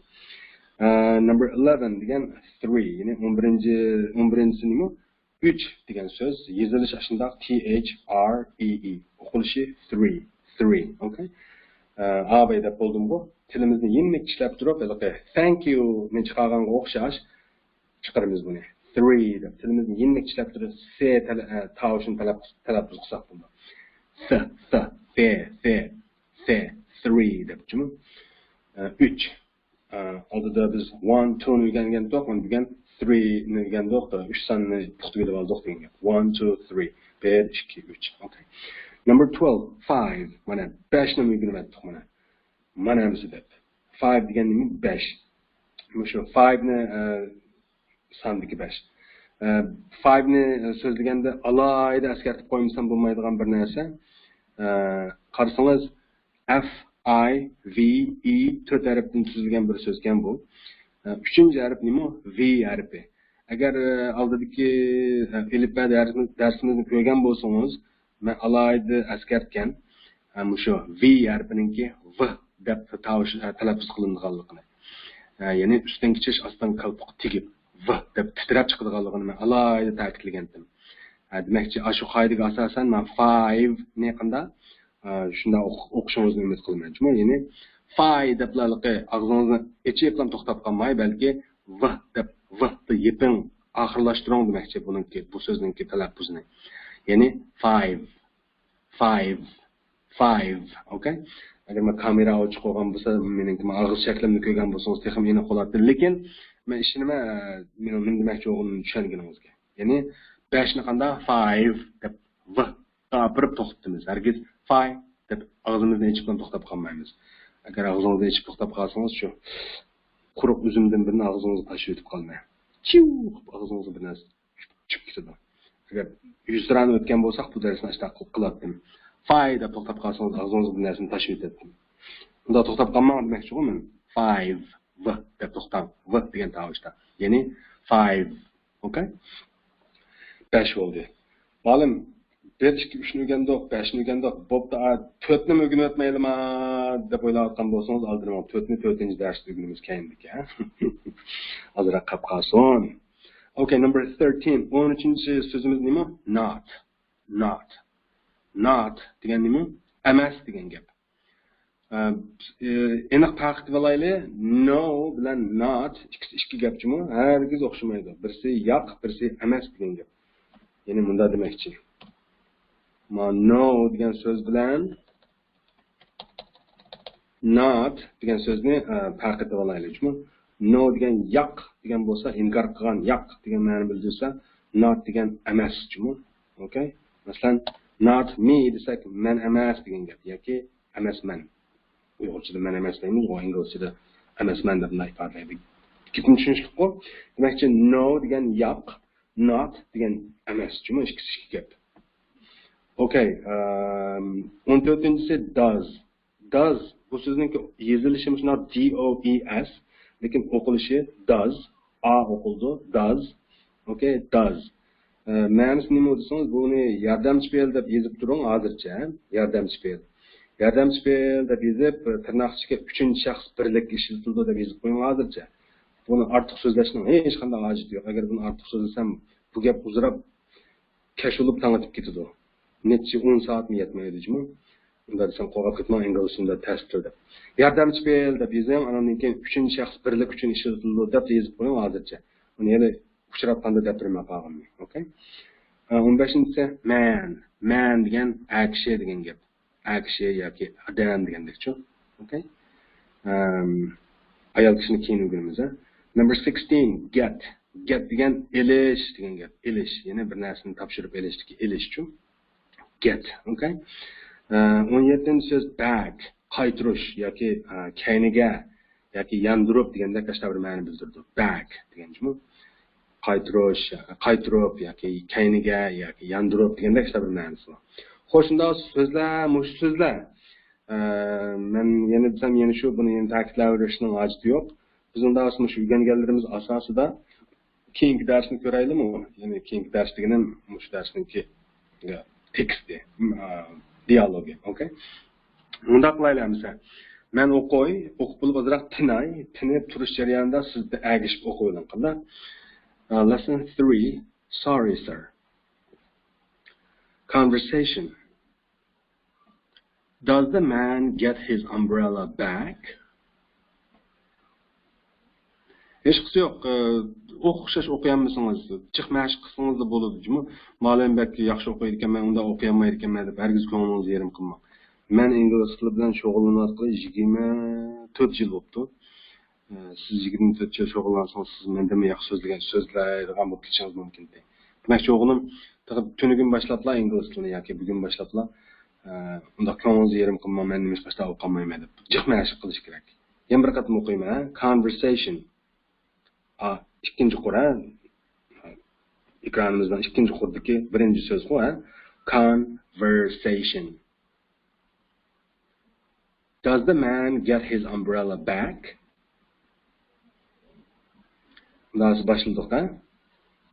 ئە، number eleven دېگەن three، يەنى ئون بىرىنچى، ئون بىرىنچىسى نېمە؟ ئۈچ دېگەن سۆز يېزىلىشى ئاشۇنداق، T H R E E، ئوقۇلۇشى three، three. ئوكەي. ئە، ئاۋاي دەپ بولدۇمغۇ. تىلىمىزنى يېنىك چىشلەپ تۇرۇپ، ھېلىقى thank you نى چىقارغانغا ئوخشاش چىقىرىمىز بۇنى. Three دەپ تىلىمىزنى يېنىك چىشلەپ تۇرۇپ، س تەل-، ئە، تاۋۇشىنى تەلەپ-، تەلەپپۇز قىلساق بولىدۇ. س، س، س، س، س، three دەپ جۇمۇ. ئە، ئۈچ. ئە، ئالدىدا بىز one، two نى ئۆگەنگەنتۇق، مانا بۈگۈن three نى ئۆگەندۇق، ئۈچ ساننى پۇختا بىلىپ ئالدۇق دېگەن گەپ. One, two, three. بىر، ئىككى، ئۈچ. ئوكەي. Number twelve، five. مانا بەشنى ئۆگىنىۋەتتۇق مانا. مانا ئەمىسە دەپ. Five دېگەن نېمە؟ بەش. مۇشۇ five نى، ئە، ساندىكى بەش. ئە، five نى سۆزلىگەندە ئالاھىدە ئەسكەرتىپ قويمىسام بولمايدىغان بىر نەرسە. ئە، قارىسىڭىز، F I V E تۆت ھەرپتىن تۈزۈلگەن بىر سۆزكەن بۇ. ئە، ئۈچىنچى ھەرپ نېمە؟ V ھەرپى. ئەگەر، ئە، ئالدىدىكى، ئە، ئېلىپبە دەرسىمىز-، دەرسىمىزنى كۆرگەن بولسىڭىز، مەن ئالاھىدە ئەسكەرتكەن، ئە، مۇشۇ V ھەرپىنىڭكى ۋ دەپ تاۋۇش-، ئە، تەلەپپۇز قىلىنىدىغانلىقىنى. ئە، يەنى ئۈستۈنكى چىش ئاستىنقى كالپۇق تېگىپ، ۋ دەپ تىترەپ چىقىدىغانلىقىنى مەن ئالاھىدە تەكىتلىگەنتىم. ئە، دېمەكچى، ئاشۇ قائىدىگە ئاساسەن مەن five نى قانداق، ئە، شۇنداق ئوق-، ئوقۇشىڭىزنى ئۈمىد قىلىمەن. جۇمۇ، يەنى five دەپلا ھېلىقى ئاغزىڭىزنى ئېچىپلا توختاپ قالماي، بەلكى ۋ دەپ، ۋ دا يېپىڭ، ئاخىرلاشتۇرۇڭ دېمەكچى بۇنىڭكى، بۇ سۆزنىڭكى تەلەپپۇزىنى. يەنى five، five، five. ئوكەي؟ ئەگەر مەن كامېرا ئوچۇق بولغان بولسا، مېنىڭكى ئاغزى شەكلىمنى كۆرگەن بولسىڭىز تېخىمۇ ئېنىق بولاتتى. لېكىن مەن ئىشىنىمەن، ئە، مېنىڭ نېمە دېمەكچى بولغىنىمنى چۈشەنگىنىڭىزگە. يەنى بەشنى قانداق؟ Five دەپ ۋ ئاپىرىپ توختىتىمىز. ھەرگىز فاي دەپ ئاغزىمىزنى ئېچىپلا توختاپ قالمايمىز. ئەگەر ئاغزىڭىزنى ئېچىپ توختاپ قالسىڭىز، شۇ قۇرۇق ئۈزۈمدىن بىرنى ئاغزىڭىزغا تاشلىۋېتىپ قالماي، چىۋ قىلىپ ئاغزىڭىزغا بىر نەرسە چۈشۈپ كېتىدۇ. ئەگەر يۈزتۇرانە ئۆتكەن بولساق، بۇ دەرسنى ئاشۇنداق قىل-، قىلاتتىم. فاي دەپ توختاپ قالسىڭىز، ئاغزىڭىزغا بىر نەرسىنى تاشلىۋېتەتتىم. ئۇنداق توختاپ قالماڭ دېمەكچىغۇ مەن. Five، ۋ دەپ توختاڭ. ۋ دېگەن تاۋۇشتا. يەنى five. ئوكەي؟ بەش بولدى. مۇئەللىم، بىر، ئىككى، ئۈچنى ئۆگەندۇق، بەشنى ئۆگەندۇق، بوپتۇ، ئا، تۆتنىمۇ ئۆگىنىۋەتمەيلىما دەپ ئويلاۋاتقان بولسىڭىز، ئالدىراڭ، تۆتنى تۆتىنچى دەرستە ئۆگىنىمىز كەينىدىكى، ھە؟ ئازراق قاپ قالسۇن. Okay, number thirteen. ئون ئۈچىنچى سۆزىمىز نېمە؟ Not. Not. Not دېگەن نېمە؟ ئەمەس دېگەن گەپ. ئە، ئە، ئېنىق پەرق قىلىۋالايلى. No بىلەن not ئىككىسى ئىككى گەپ جۇمۇ. ھەرگىز ئوخشىمايدۇ. بىرسى ياق، بىرسى ئەمەس دېگەن گەپ. يەنى مۇنداق دېمەكچى. ما no دېگەن سۆز بىلەن not دېگەن سۆزنى، ئە، پەرق قىلىۋالايلى جۇمۇ. No دېگەن ياق دېگەن بولسا، ئىنكار قىلغان، ياق دېگەن مەنىنى بىلدۈرسە، not دېگەن ئەمەس جۇمۇ. Okay؟ مەسىلەن، not me دېسەك، مەن ئەمەس دېگەن گەپ ياكى ئەمەسمەن. ئۇيغۇرچىدا مەن ئەمەس دەيمىز، ئۇ ئىنگلىزچىدا ئەمەسمەن دەپ مۇنداق ئىپادىلەيدۇ. گېپىم چۈشىنىشلىكقۇ؟ دېمەكچى، no دېگەن ياق، not دېگەن ئەمەس. جۇمۇ ئىككىسى ئىككى گەپ. Okay، ئەم، ئون تۆتىنچىسى does. Does، بۇ سۆزنىڭكى يېزىلىشى مۇشۇنداق، D O E S، لېكىن ئوقۇلۇشى does، A ئوقۇلىدۇ، does. Okay، does. ئە، مەنىسى نېمە دېسىڭىز، بۇنى ياردەمچى پېئىل دەپ يېزىپ تۇرۇڭ ھازىرچە، ياردەمچى پېئىل. ياردەمچى پېئىل دەپ يېزىپ، تىرناق ئىچىگە ئۈچىنچى شەخس بىرلىككە ئىشلىتىلىدۇ دەپ يېزىپ قويۇڭ ھازىرچە. بۇنى ئارتۇق سۆزلەشنىڭ ھېچقانداق ھاجىتى يوق. ئەگەر بۇنى ئارتۇق سۆزلىسەم، بۇ گەپ ئۇزىراپ، كەچ بولۇپ تاڭ ئېتىپ كېتىدۇ. نەچچە ئون سائەتمۇ يەتمەيدۇ جۇمۇ. ئۇنداق دېسەم، قورقۇپ كېتىمەن، ئىنگلىزچىمدا تەس تىل دەپ. ياردەمچى پېئىل دەپ يېزىڭ، ئاندىن كېيىن ئۈچىنچى شەخس بىرلىك ئۈچۈن ئىشلىتىلىدۇ دەپ يېزىپ قويۇڭ ھازىرچە. ئۇنى يەنە ئۇچراپ قالغاندا دەپ بېرىمەن قالغىنىنى. Okay؟ ئە، ئون بەشىنچىسى، مەن. مەن دېگەن ئەر كىشى دېگەن گەپ. ئەر كىشى ياكى ئادەم دېگەندەكچۇ. Okay؟ ئەم، ئايال كىشىنى كېيىن ئۆگىنىمىز، ھە. Number sixteen، get. Get دېگەن ئېلىش دېگەن گەپ. ئېلىش، يەنى بىر نەرسىنى تاپشۇرۇپ ئېلىشتىكى ئېلىشچۇ. Get، okay؟ ئە، ئون يەتتىنچى سۆز back، قايتۇرۇش ياكى، ئە، كەينىگە ياكى ياندۇرۇپ دېگەندەك ئاشۇنداق بىر مەنە بىلدۈرىدۇ. Back دېگەن جۇمۇ. قايتۇرۇش، قايتۇرۇپ ياكى كەينىگە ياكى ياندۇرۇپ دېگەندەك ئاشۇنداق بىر مەنىسى بار. خوش، شۇنداق سۆزلەر، مۇشۇ سۆزلەر. ئە، مەن يەنە دېسەم، يەنە شۇ، بۇنى يەنە تەكىتلەۋېرىشنىڭ ھاجىتى يوق. بىزنىڭ دەرسىمىز شۇ ئۆگەنگەنلىرىمىز ئاساسىدا كېيىنكى دەرسنى كۆرەيلىمۇ؟ يەنى كېيىنكى دەرس دېگىنىم مۇشۇ دەرسنىڭكى تېكىستى، ئا، دىيالوگى. Okay؟ مۇنداق قىلايلى ئەمىسە. مەن ئوقۇي، ئوقۇپ بولۇپ ئازراق تىناي، تىنىپ تۇرۇش جەريانىدا سىز ئەگىشىپ ئوقۇۋېلىڭ قىلدى. ئا، lesson three. Sorry, sir. Conversation. Does the man get his umbrella back? ھېچقىسى يوق. ئە، ئوخشاش ئوقۇيالمىسىڭىز، جىق مەشىق قىلسىڭىزلا بولىدۇ جۇمۇ. مۇئەللىم بەك ياخشى ئوقۇيدىكەنمەن، ئۇنداق ئوقۇيالمايدىكەنمەن دەپ ھەرگىز كۆڭلىڭىزنى يېرىم قىلماڭ. مەن ئىنگلىز تىلى بىلەن شۇغۇللىنىۋاتقىلى يىگىرمە تۆت يىل بوپتۇ. ئە، سىز يىگىرمە تۆت يىل شۇغۇللانسىڭىز، سىز مەندىنمۇ ياخشى سۆزلىگەن، سۆزلەيدىغان بولۇپ كېتىشىڭىز مۇمكىن. دېمەكچى بولغىنىم، تېخى تۈنۈگۈن باشلاپلا ئىنگلىز تىلىنى ياكى بۈگۈن باشلاپلا، ئە، ئۇنداق كۆڭلىڭىزنى يېرىم قىلماڭ، مەن نېمىشقا ئاشۇنداق ئوقۇيالمايمەن دەپ جىق مەشىق قىلىش كېرەك. يەنە بىر قېتىم ئوقۇيمەن، ھە؟ Conversation. ئا، ئىككىنچى قۇر، ھە؟ ئېكرانىمىزنىڭ ئىككىنچى قۇرىدىكى بىرىنچى سۆزغۇ، ھە؟ Conversation. Does the man get his umbrella back? مۇنداق باشلىدۇق، ھە؟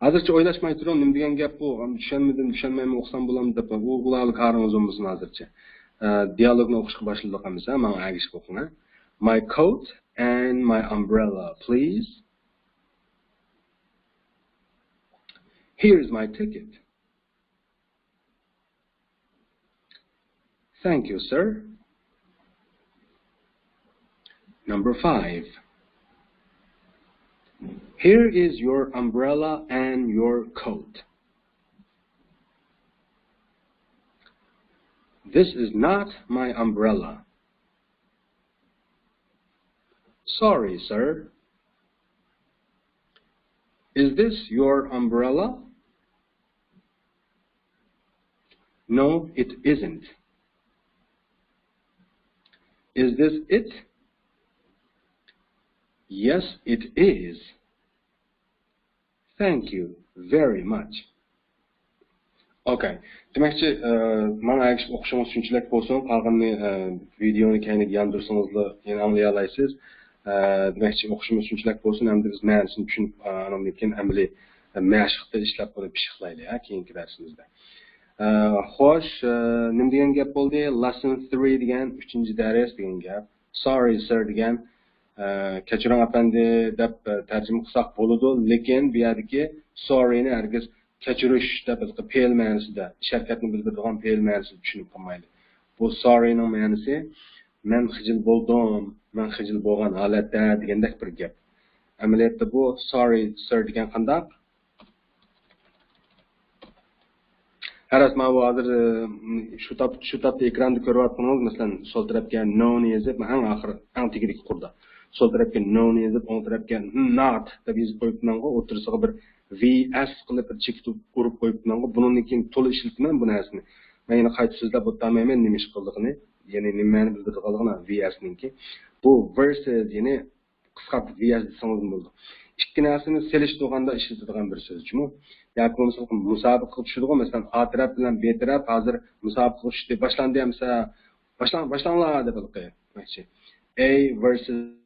ھازىرچە ئويلاشماي تۇرۇڭ، نېمە دېگەن گەپ بۇ؟ چۈشەنمىدىم، چۈشەنمەيمەن، ئوقۇسام بولامدۇ دەپ، ئۇ، ئۇلارغا كارىڭىز بولمىسۇن ھازىرچە. ئە، دىيالوگنى ئوقۇشقا باشلىدۇق ئەمىسە، ماڭا ئەگىشىپ ئوقۇڭ، ھە؟ My coat and my umbrella, please. Here is my ticket. Thank you, sir. Number five. Here is your umbrella and your coat. This is not my umbrella. Sorry, sir. Is this your umbrella? No, it isn't. Is this it? Yes, it is. Thank you very much. Okay. دېمەكچى، ئە، ماڭا ئەگىشىپ ئوقۇشىڭىز شۇنچىلىك بولسۇن، قالغىنىنى، ئە، ۋىدېئونى كەينىگە ياندۇرسىڭىزلا يەنە ئاڭلىيالايسىز. ئە، دېمەكچى، ئوقۇشىمىز شۇنچىلىك بولسۇن، ئەمدى بىز مەنىسىنى چۈشىنىپ، ئە، ئاندىن كېيىن ئەمەلىي، مەشىقتە ئىشلەپ بۇنى پىششىقلايلى، ھە، كېيىنكى دەرسىمىزدە. ئە، خوش، ئە، نېمە دېگەن گەپ بولدى؟ Lesson three دېگەن، ئۈچىنچى دەرس دېگەن گەپ. Sorry, sir دېگەن، ئە، كەچۈرۈڭ ئەپەندى دەپ، ئە، تەرجىمە قىلساق بولىدۇ، لېكىن بۇ يەردىكى sorry نى ھەرگىز كەچۈرۈش دەپ ھېلىقى پېئىل مەنىسىدە، ئىش ھەرىكەتنى بىلدۈرىدىغان پېئىل مەنىسىدە چۈشىنىپ قالمايلى. بۇ sorry نىڭ مەنىسى مەن خىجىل بولدۇم، مەن خىجىل بولغان ھالەتتە دېگەندەك بىر گەپ. ئەمەلىيەتتە بۇ sorry, sir دېگەن قانداق؟ ھەر ئەسما بۇ ھازىر، ئى، شۇ تاپ-، شۇ تاپتا ئېكراندا كۆرۈۋاتقىنىڭىز، مەسىلەن، سول تەرەپكە no نى يېزىپ، ئەڭ ئاخىر، ئەڭ تېگىدىكى قۇردا. سول تەرەپكە no نى يېزىپ، ئوڭ تەرەپكە not دەپ يېزىپ قويۇپتىمەنغۇ، ئوتتۇرىسىغا بىر V S قىلىپ بىر چېكىت ئۇرۇپ قويۇپتىمەنغۇ. بۇنىڭدىن كېيىن تولا ئىشلىتىمەن بۇ نەرسىنى. مەن يەنە قايتا سۆزلەپ ئۆتەلمەيمەن نېمە ئىش قىلىدىغىنى، يەنى نېمە مەنە بىلدۈرىدىغانلىقىنى V S نىڭكى. بۇ versus، يەنى قىسقارتىپ V S دېسىڭىزمۇ بولىدۇ. ئىككى نەرسىنى سېلىشتۇرغاندا ئىشلىتىدىغان بىر سۆز جۇمۇ. ياكى بولمىسا مۇسابىقىگە چۈشىدىغۇ، مەسىلەن، A تەرەپ بىلەن B تەرەپ ھازىر مۇسابىقىگە چۈشتى، باشلاندى ئەمسە، باشلاڭ، باشلاڭلار دەپ ھېلىقى دېمەكچى. A versus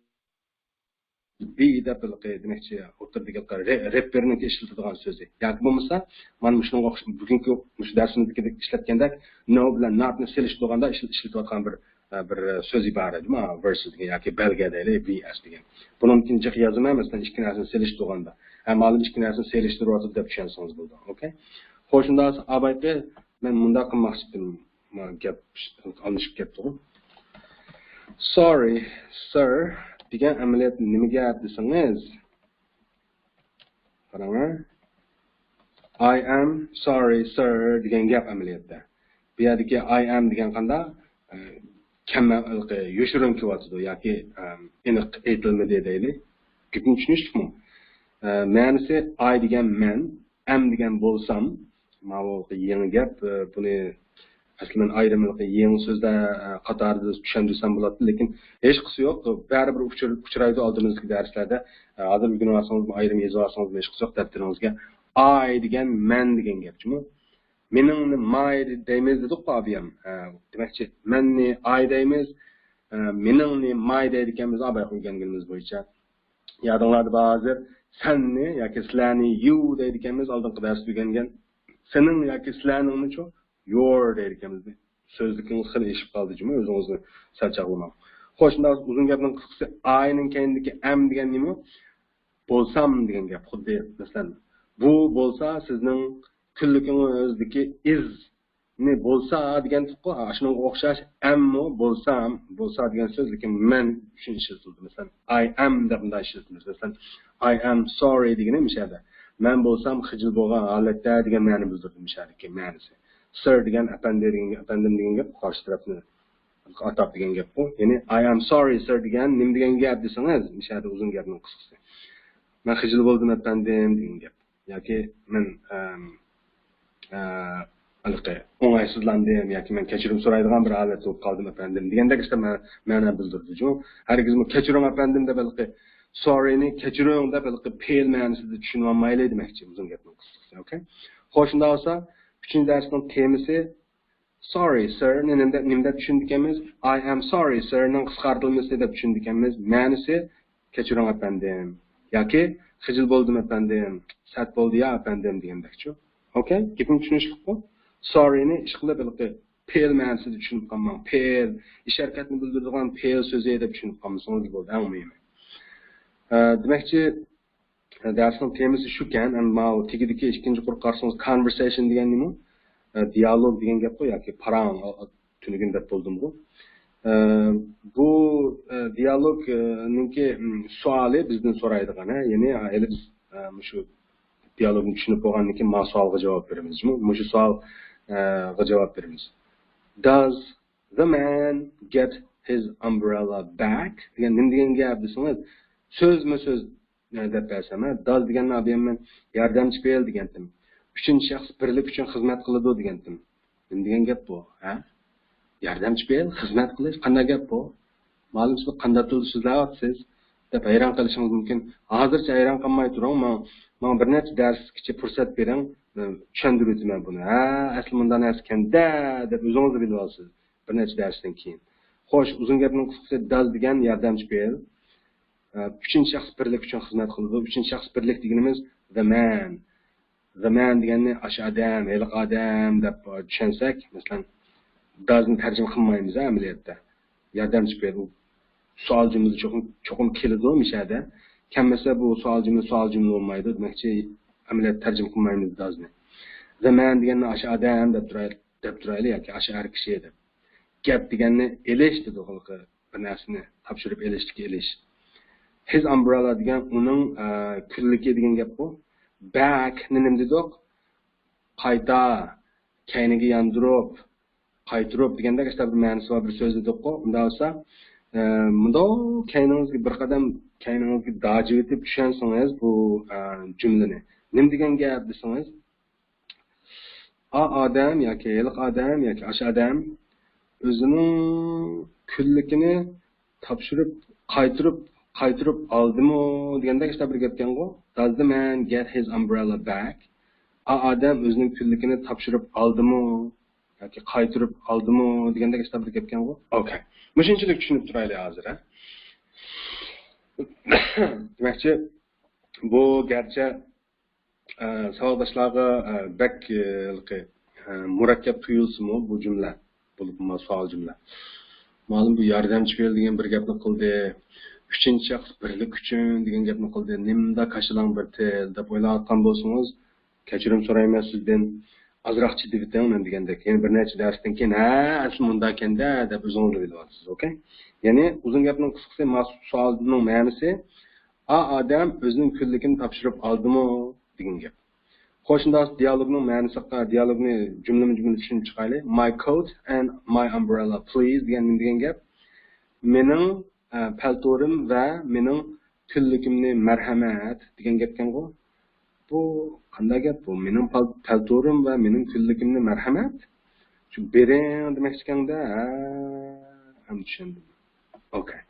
B دەپ ھېلىقى دېمەكچى، ئوتتۇرىدىكى ھېلىقى رېپېرنىڭكى ئىشلىتىدىغان سۆزى. ياكى بولمىسا مانا مۇشۇنىڭغا ئوخشاش، بۈگۈنكى مۇشۇ دەرسىمىزدىكىدەك ئىشلەتكەندەك no بىلەن not نى سېلىشتۇرغاندا ئىشلىتىۋاتقان بىر، بىر سۆز ئىبارە، versus دېگەن ياكى بەلگە دەيلى، V S دېگەن. بۇنىڭدىن كېيىن جىق يازىمەن، مەسىلەن، ئىككى نەرسىنى سېلىشتۇرغاندا. ھە، مەلۇم ئىككى نەرسىنى سېلىشتۇرۇۋاتىدۇ دەپ چۈشەنسىڭىز بولىدۇ. ئوكەي؟ خوش، شۇنداق ئابايقى، مەن مۇنداق قىلماقچىدىم. ما گەپ ئالمىشىپ كەتتىغۇ. Sorry, sir دېگەن ئەمەلىيەتتە نېمە گەپ دېسىڭىز، قاراڭلار. I am sorry, sir دېگەن گەپ ئەمەلىيەتتە. بۇ يەردىكى I am دېگەن قانداق؟ ئە، كەم-، يوشۇرۇن كېلىۋاتىدۇ ياكى، ئە، ئېنىق ئېيتىلمىدى دەيلى. گېپىم چۈشىنىشلىكمۇ؟ ئە، مەنىسى I دېگەن مەن، am دېگەن بولسام، ماۋۇ يېڭى گەپ، ئە، بۇنى ئەسلى مەن ئايرىم يېڭى سۆزلەر، ئە، قاتارىدا چۈشەندۈرسەم بولاتتى، لېكىن ھېچقىسى يوق، بەرىبىر ئۇچۇر-، ئۇچرايدۇ ئالدىمىزدىكى دەرسلەردە. ئە، ھازىر ئۆگىنىۋالسىڭىزمۇ، ئايرىم يېزىۋالسىڭىزمۇ ھېچقىسى يوق دەپتىرىڭىزگە. I دېگەن مەن دېگەن گەپ جۇمۇ. مېنىڭنى my دەيمىز دېدۇققۇ ئابىيام. ئە، دېمەكچى، مەننى I دەيمىز، ئە، مېنىڭنى my دەيدىكەنمىز، ئابايقى ئۆگەنگىنىمىز بويىچە. يادىڭلاردا بار ھازىر، سەننى ياكى سىلەرنى you دەيدىكەنمىز، ئالدىنقى دەرستە ئۆگەنگەن. سېنىڭ ياكى سىلەرنىڭنىچۇ your دەيدىكەنمىز. سۆزلۈكىڭىز خېلى ئېشىپ قالدى جۇمۇ، ئۆزىڭىزنى سەل چاغلىماڭ. خوش، شۇنداق بولسا ئۇزۇن گەپنىڭ قىسقىسى، I نىڭ كەينىدىكى am دېگەن نېمە؟ بولسام دېگەن گەپ. خۇددى مەسىلەن، بۇ بولسا سىزنىڭ كۈنلۈكىڭىزدىكى is نى بولسا دېگەنتۇققۇ، ئاشۇنىڭغا ئوخشاش am مۇ بولسام، بولسا دېگەن سۆز، لېكىن مەن ئۈچۈن ئىشلىتىلىدۇ. مەسىلەن، I am دەپ مۇنداق ئىشلىتىمىز. مەسىلەن، I am sorry دېگىنى مۇشۇ يەردە. مەن بولسام خىجىل بولغان ھالەتتە دېگەن مەنىنى بىلدۈرىدۇ مۇشۇ يەردىكى مەنىسى. Sir دېگەن ئەپەندى دېگەن، ئەپەندىم دېگەن گەپ، قارشى تەرەپنى ئاتاپ دېگەن گەپ بۇ. يەنى I am sorry, sir دېگەن نېمە دېگەن گەپ دېسىڭىز، مۇشۇ يەردە ئۇزۇن گەپنىڭ قىسقىسى. مەن خىجىل بولدۇم ئەپەندىم دېگەن گەپ. ياكى مەن، ئەم، ئە، ھېلىقى ئوڭايسىزلاندىم ياكى مەن كەچۈرۈم سورايدىغان بىر ھالەتتە بولۇپ قالدىم ئەپەندىم دېگەندەك ئىشتا مە-، مەنە بىلدۈرىدۇ جۇ. ھەرگىزمۇ كەچۈرۈڭ ئەپەندىم دەپ ھېلىقى sorry نى كەچۈرۈڭ دەپ ھېلىقى پېئىل مەنىسىدە چۈشىنىۋالمايلى دېمەكچى، ئۇزۇن گەپنىڭ قىسقىسى. ئوكەي. خوش، شۇنداق بولسا ئۈچىنچى دەرسنىڭ تېمىسى sorry, sir نى نېمە دەپ، نېمە دەپ چۈشىنىدىكەنمىز؟ I am sorry, sir نىڭ قىسقارتىلمىسى دەپ چۈشىنىدىكەنمىز. مەنىسى كەچۈرۈڭ ئەپەندىم ياكى خىجىل بولدۇم ئەپەندىم، سەت بولدى يا ئەپەندىم دېگەندەكچۇ. ئوكەي، گېپىم چۈشىنىشلىكمۇ؟ Sorry نى ئىشقىلىپ ھېلىقى پېئىل مەنىسىدە چۈشىنىپ قالماڭ. پېئىل، ئىش ھەرىكەتنى بىلدۈرىدىغان پېئىل سۆزى دەپ چۈشىنىپ قالمىسىڭىز بولدى، ئەڭ مۇھىمى. ئە، دېمەكچى، دەرسنىڭ تېمىسى شۇكەن، ئەمما ماۋۇ تېگىدىكى ئىككىنچى قۇرغا قارىسىڭىز، conversation دېگەن نېمە؟ ئە، دىئالوگ دېگەن گەپقۇ ياكى پاراڭ، ئا-، ئا-، تۈنۈگۈن دەپ بولدۇمغۇ. ئە، بۇ، ئە، دىئالوگ، ئە، نىڭكى، ئىم، سوئالى بىزدىن سورايدىغان، ھە؟ يەنى، ھە، ھېلى بىز، ئە، مۇشۇ دىئالوگنى چۈشىنىپ بولغاندىن كېيىن مانا سوئالغا جاۋاب بېرىمىز. مۇ-، مۇشۇ سوئال، ئە، غا جاۋاب بېرىمىز. Does the man get his umbrella back دېگەن نېمە دېگەن گەپ دېسىڭىز، سۆزمۇ سۆز، ئە، دەپ بەرسەم، ھە، does دېگەننى ئابىيەممەن ياردەمچى پېئىل دېگەنتىم. ئۈچىنچى شەخس بىرلىك ئۈچۈن خىزمەت قىلىدۇ دېگەنتىم. نېمە دېگەن گەپ بۇ، ھە؟ ياردەمچى پېئىل، خىزمەت قىلىش، قانداق گەپ بۇ؟ مالۇم، سىز قانداق تىلدا سۆزلەۋاتىسىز؟ دەپ ھەيران قېلىشىڭىز مۇمكىن. ھازىرچە ھەيران قالماي تۇرۇڭ، ماڭا، ماڭا بىر نەچچە دەرسكىچە پۇرسەت بېرىڭ، مەن چۈشەندۈرۈۋېتىمەن بۇنى. ھە، ئەسلى مۇنداق نەرسىكەن-دە، دەپ ئۆزىڭىزلا بىلىۋالىسىز بىر نەچچە دەرستىن كېيىن. خوش، ئۇزۇن گەپنىڭ قىسقىسى، does دېگەن ياردەمچى پېئىل. ئە، ئۈچىنچى شەخس بىرلىك ئۈچۈن خىزمەت قىلىدۇ. ئۈچىنچى شەخس بىرلىك دېگىنىمىز the man. the man دېگەننى ئاشۇ ئادەم، ھېلىقى ئادەم دەپ چۈشەنسەك، مەسىلەن، does نى تەرجىمە قىلمايمىز ئەمەلىيەتتە. ياردەمچى پېئىل، ئۇ سوئال جۈملىدە چوقۇم، چوقۇم كېلىدۇ مىشەدە. كەلمىسە بۇ سوئال جۈملە، سوئال جۈملە بولمايدۇ. دېمەكچى، ئەمەلىيەتتە تەرجىمە قىلمايمىز does نى. The man دېگەننى ئاشۇ ئادەم دەپ تۇرايلى، دەپ تۇرايلى ياكى ئاشۇ ئەر كىشى دەپ. گەپ دېگەننى ئېلىش دېدۇق، ھېلىقى بىر نەرسىنى تاپشۇرۇپ ئېلىشتىكى ئېلىش. His umbrella دېگەن ئۇنىڭ، ئە، كۈنلۈكى دېگەن گەپ بۇ. Back نى نېمە دېدۇق؟ قايتا، كەينىگە ياندۇرۇپ، قايتۇرۇپ دېگەندەك ئىشتا بىر مەنىسى بار بىر سۆز دېدۇققۇ. ئۇنداق بولسا، ئە، مۇنداق كەينىڭىزگە بىر قەدەم، كەينىڭىزگە داجىۋېتىپ چۈشەنسىڭىز بۇ، ئە، جۈملىنى. نېمە دېگەن گەپ دېسىڭىز، ئا ئادەم ياكى ھېلىقى ئادەم ياكى ئاشۇ ئادەم ئۆزىنىڭ كۈنلۈكىنى تاپشۇرۇپ، قايتۇرۇپ، قايتۇرۇپ ئالدىمۇ دېگەندەك ئىشتا بىر گەپكەنغۇ. Does the man get his umbrella back? ئا ئادەم ئۆزىنىڭ كۈنلۈكىنى تاپشۇرۇپ ئالدىمۇ ياكى قايتۇرۇپ ئالدىمۇ دېگەندەك ئىشتا بىر گەپكەنغۇ. ئوكەي. مۇشۇنچىلىك چۈشىنىپ تۇرايلى ھازىر، ھە؟ دېمەكچى، بۇ گەرچە ئە، ساۋاقداشلارغا، ئە، بەك، ئە، ھېلىقى، ئە، مۇرەككەپ تۇيۇلسىمۇ بۇ جۈملە، بولۇپمۇ سوئال جۈملە. مالۇم بۇ ياردەمچى پېئىل دېگەن بىر گەپنى قىلدى، ئۈچىنچى شەخس بىرلىك ئۈچۈن دېگەن گەپنى قىلدى، نېمىدا كاشىلاڭ بىر تىل دەپ ئويلاۋاتقان بولسىڭىز، كەچۈرۈم سورايمەن سىزدىن، ئازراق چىدىۋېتىڭ مەن دېگەندەك. يەنە بىر نەچچە دەرستىن كېيىن، ھە، ئەسلى مۇنداكەن-دە دەپ ئۆزىڭىزلا بىلىۋالىسىز، ئوكەي؟ يەنى ئۇزۇن گەپنىڭ قىسقىسى، ما سوئالنىڭ مەنىسى، ئا ئادەم ئۆزىنىڭ كۈنلۈكىنى تاپشۇرۇپ ئالدىمۇ دېگەن گەپ. خوش، شۇنداق دىيالوگنىڭ مەنىسى، دىيالوگنى جۈملىمۇ جۈملە چۈشىنىپ چىقايلى. My coat and my umbrella, please دېگەن نېمە دېگەن گەپ؟ مېنىڭ، ئە، پەلتورۇم ۋە مېنىڭ كۈنلۈكۈمنى مەرھەمەت دېگەن گەپكەنغۇ. بۇ قانداق گەپ بۇ؟ مېنىڭ پەل-، پەلتورۇم ۋە مېنىڭ كۈنلۈكۈمنى مەرھەمەت؟ شۇ بېرىڭ دېمەكچىكەندە، ھە، ئەمدى چۈشەندىم. ئوكەي.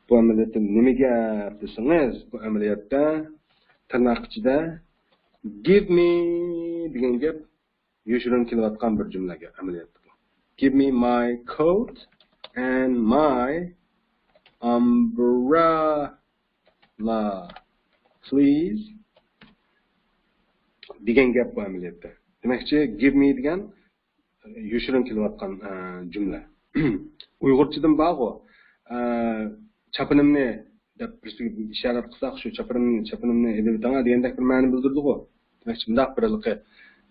بۇ ئەمەلىيەتتە نېمە گەپ دېسىڭىز، بۇ ئەمەلىيەتتە تىرناق ئىچىدە give me دېگەن گەپ يوشۇرۇن كېلىۋاتقان بىر جۈملە گەپ ئەمەلىيەتتە بۇ. Give me my coat and my umbrella, please دېگەن گەپ بۇ ئەمەلىيەتتە. دېمەكچى، give me دېگەن يوشۇرۇن كېلىۋاتقان، ئە، جۈملە. ئۇيغۇرچىدىن بارغۇ، ئە، چاپىنىمنى دەپ بىرسىگە ئىشارەت قىلساق، شۇ چاپىنىمنى، چاپىنىمنى ئېلىۋېتىڭا دېگەندەك بىر مەنە بىلدۈرىدىغۇ. دېمەكچى، مۇنداق بىر ھېلىقى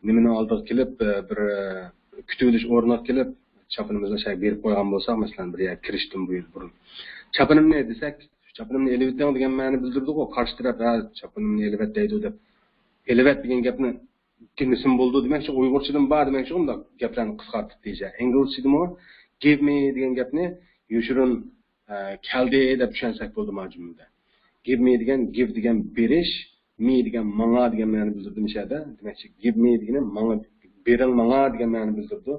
نېمىنىڭ ئالدىغا كېلىپ، ئە، بىر، ئە، كۈتۈۋېلىش ئورنىغا كېلىپ، چاپىنىمىزنى شەيە بېرىپ قويغان بولساق، مەسىلەن، بىر يەرگە كىرىشتىن بۇ يىل بۇرۇن. چاپىنىمنى دېسەك، چاپىنىمنى ئېلىۋېتىڭ دېگەن مەنە بىلدۈرىدىغۇ. قارشى تەرەپ، ھە، چاپىنىمنى ئېلىۋەت دەيدۇ دەپ. ئېلىۋەت دېگەن گەپنى دېمىسىمۇ بولىدۇ دېمەكچى، ئۇيغۇرچىدىن بار دېمەكچى، ئۇنداق گەپلەرنى قىسقارتىپ دېيىشە. ئىنگلىزچىدىمۇ give me دېگەن گەپنى يوشۇرۇن، ئە، كەلدى دەپ چۈشەنسەك بولىدۇ مانا جۈملىدە. Give me دېگەن، give دېگەن بېرىش، me دېگەن ماڭا دېگەن مەنە بىلدۈرىدۇ مىشەدە. دېمەكچى، give me دېگىنى ماڭا، بېرىڭ ماڭا دېگەن مەنە بىلدۈرىدۇ.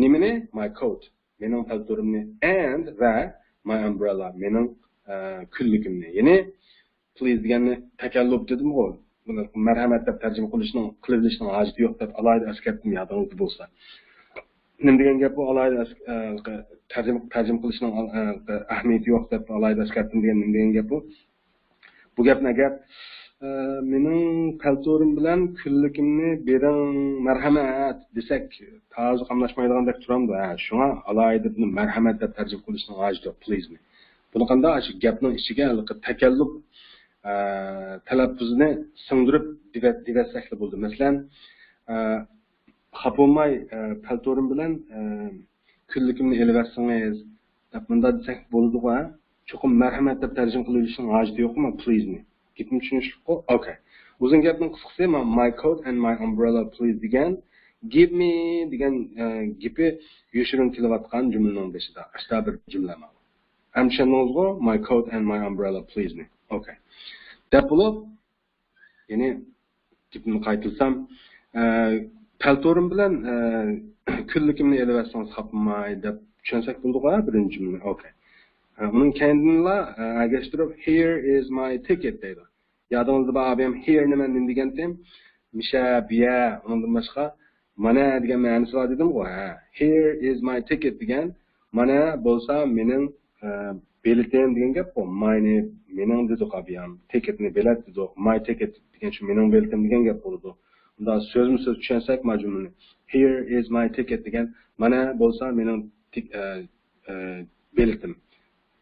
نېمىنى؟ My coat، مېنىڭ پەلتورۇمنى، and ۋە my umbrella، مېنىڭ، ئە، كۈنلۈكۈمنى. يەنى please دېگەننى تەكەللۇپ دېدىمغۇ. بۇنى مەرھەمەت دەپ تەرجىمە قىلىشنىڭ، قىلىۋېلىشنىڭ ھاجىتى يوق دەپ ئالاھىدە ئەسكەرتتىم، يادىڭىزدا بولسا. نېمە دېگەن گەپ بۇ؟ ئالاھىدە ئەس-، ئە، تەرجىمە، تەرجىمە قىلىشنىڭ، ئە، ئەھمىيىتى يوق دەپ ئالاھىدە ئەسكەرتتىم دېگەن نېمە دېگەن گەپ بۇ؟ بۇ گەپنى ئەگەر، ئە، مېنىڭ پەلتورۇم بىلەن كۈنلۈكۈمنى بېرىڭ، مەرھەمەت دېسەك، تازا قاملاشمايدىغاندەك تۇرامدۇ؟ ھە، شۇڭا ئالاھىدە بۇنى مەرھەمەت دەپ تەرجىمە قىلىشنىڭ ھاجىتى يوق، please نى. بۇنى قانداق؟ شۇ گەپنىڭ ئىچىگە ھېلىقى تەكەللۇپ، ئە، تەلەپپۇزنى سىڭدۈرۈپ دېۋە-، دېۋەتسەكلا بولىدۇ. مەسىلەن، ئە، خاپا بولماي، ئە، پەلتورۇم بىلەن، ئە، كۈنلۈكۈمنى ئېلىۋەتسىڭىز دەپ مۇنداق دېسەك بولىدىغۇ، ھە؟ چوقۇم مەرھەمەت دەپ تەرجىمە قىلىۋېلىشنىڭ ھاجىتى يوقمۇ، please نى. گېپىم چۈشىنىشلىكقۇ؟ ئوكەي. ئۇزۇن گەپنىڭ قىسقىسى، ما-، my coat and my umbrella, please دېگەن give me دېگەن، ئە، گېپى يوشۇرۇن كېلىۋاتقان جۈملىنىڭ بېشىدا. ئاشتا بىر جۈملە ماۋۇ. ھەم چۈشەندىڭىزغۇ؟ My coat and my umbrella, please نى. ئوكەي. دەپ بولۇپ، يەنى گېپىمنى قايتىلىسام، ئە، پەلتورۇم بىلەن، ئە، كۈنلۈكۈمنى ئېلىۋەتسىڭىز خاپىماي دەپ چۈشەنسەك بولىدىغۇ، ھە، بىرىنچى جۈملىنى. ئوكەي. ئە، ئۇنىڭ كەينىدىنلا، ئە، ئەگەشتۈرۈپ، here is my ticket دەيدۇ. يادىڭىزدا بار، ئابىيام here نى مەن نېمە دېگەنتىم؟ مىشە، بىيە، ئۇنىڭدىن باشقا مانا دېگەن مەنىسى بار دېدىمغۇ، ھە. Here is my ticket دېگەن، مانا بولسا مېنىڭ، ئە، بېلىتىم دېگەن گەپقۇ. My نى مېنىڭ دېدۇق ئابىيام، ticket نى بېلەت دېدۇق. My ticket دېگەن شۇ مېنىڭ بېلىتىم دېگەن گەپ بولىدۇ. مۇنداق سۆزمۇ سۆز چۈشەنسەك ما جۈملىنى. Here is my ticket دېگەن، مانا بولسا مېنىڭ تىك-، ئە، ئە، بېلىتىم.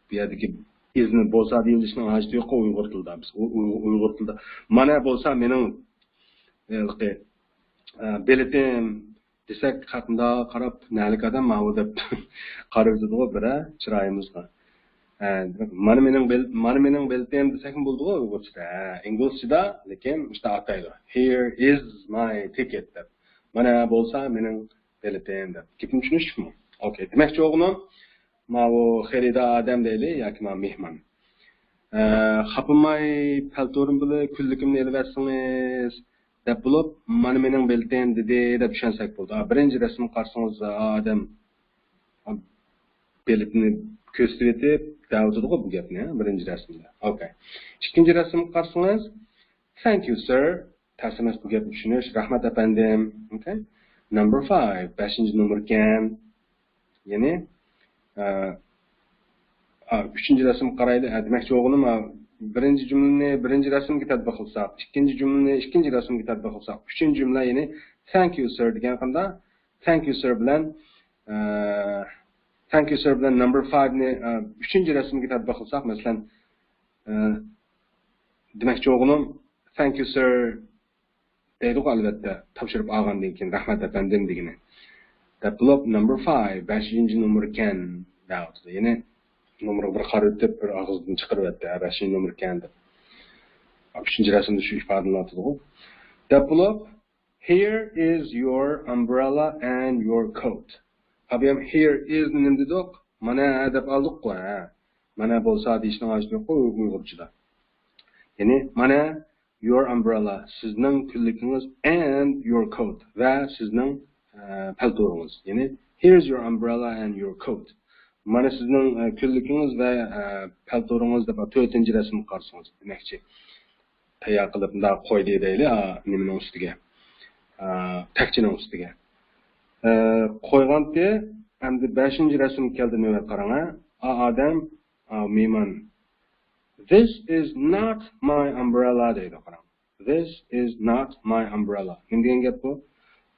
بۇ يەردىكى is نى بولسا دېيىلىشنىڭ ھاجىتى يوققۇ ئۇيغۇر تىلىدا. بىز ئۇ-، ئۇ-، ئۇيغۇر تىلىدا مانا بولسا مېنىڭ، ھېلىقى، ئە، بېلىتىم دېسەك، قانداق قاراپ، نەلىك ئادەم ماۋۇ دەپ قارىۋېتىدىغۇ بىرەر چىرايىمىزغا. ھە، مانا مېنىڭ بېل-، مانا مېنىڭ بېلىتىم دېسەكمۇ بولىدىغۇ ئۇيغۇرچىدا. ھە، ئىنگلىزچىدا، لېكىن مۇشۇنداق ئاتايدۇ. Here is my ticket دەپ. مانا بولسا مېنىڭ بېلىتىم دەپ. گېپىم چۈشىنىشلىكمۇ؟ ئوكەي. دېمەكچى بولغىنىم، ماۋۇ خېرىدار ئادەم دەيلى ياكى ماۋۇ مېھمان. ئە، خاپىماي پەلتورۇم بىلەن كۈنلۈكۈمنى ئېلىۋەتسىڭىز دەپ بولۇپ، مانا مېنىڭ بېلىتىم دېدى دەپ چۈشەنسەك بولىدۇ. ھە، بىرىنچى رەسىمگە قارىسىڭىز، ئادەم بېلىتىنى كۆرسىتىۋېتىپ دەۋاتىدىغۇ بۇ گەپنى، بىرىنچى رەسىمدە. ئوكەي. ئىككىنچى رەسىمگە قارىسىڭىز، Thank you, sir. تەس ئەمەس بۇ گەپنى چۈشىنىش. رەھمەت، ئەپەندىم. ئوكەي. Number five، بەشىنچى نومۇر ئىكەن. يەنى، ئە، ئا، ئۈچىنچى رەسىمگە قارايلى. ئە، دېمەكچى بولغىنىم، ئا، بىرىنچى جۈملىنى بىرىنچى رەسىمگە تەتبىق قىلساق، ئىككىنچى جۈملىنى ئىككىنچى رەسىمگە تەتبىق قىلساق، ئۈچىنچى جۈملە، يەنى، Thank you, sir دېگەن قاندا؟ Thank you, sir بىلەن، ئە، Thank you, sir بىلەن number five نى، ئە، ئۈچىنچى رەسىمگە تەتبىق قىلساق، مەسىلەن، ئە، دېمەكچى بولغىنىم، Thank you, sir دەيدىغۇ، ئەلۋەتتە، تاپشۇرۇپ ئالغاندىن كېيىن، رەھمەت، ئەپەندىم دېگىنى. دەپ بولۇپ، number five، بەشىنچى نومۇر ئىكەن، دەۋاتىدۇ. يەنى، نومۇرغا بىر قارىۋېتىپ، بىر ئاغزىدىن چىقىرىۋەتتى، ھە، بەشىنچى نومۇر ئىكەن، دەپ. ئۈچىنچى رەسىمدە شۇ ئىپادىنى ئاتىدىغۇ. دەپ بولۇپ، Here is your umbrella and your coat. ئابىيام here is نېمە دېدۇق؟ مانا دەپ ئالدۇققۇ، ھە. مانا بولسا دېيىشنىڭ ھاجىتى يوققۇ ئۇيغۇرچىدا. يەنى مانا your umbrella، سىزنىڭ كۈنلۈكىڭىز، and your coat، ۋە سىزنىڭ، ئە، پەلتورىڭىز. يەنى here is your umbrella and your coat. مانا سىزنىڭ، ئە، كۈنلۈكىڭىز ۋە، ئە، پەلتورىڭىز دەپ تۆتىنچى رەسىمگە قارىسىڭىز دېمەكچى. تەييار قىلىپ مۇنداق قويدى دەيلى، ئا، نېمىنىڭ ئۈستىگە. ئا، تەكچىنىڭ ئۈستىگە. ئە، قويغانتى، ئەمدى بەشىنچى رەسىمگە كەلدى، نۆۋەت قاراڭ، ھە. ئا، ئادەم، ئا، مېھمان. This is not my umbrella دەيدۇ، قاراڭ. This is not my umbrella. نېمە دېگەن گەپ بۇ؟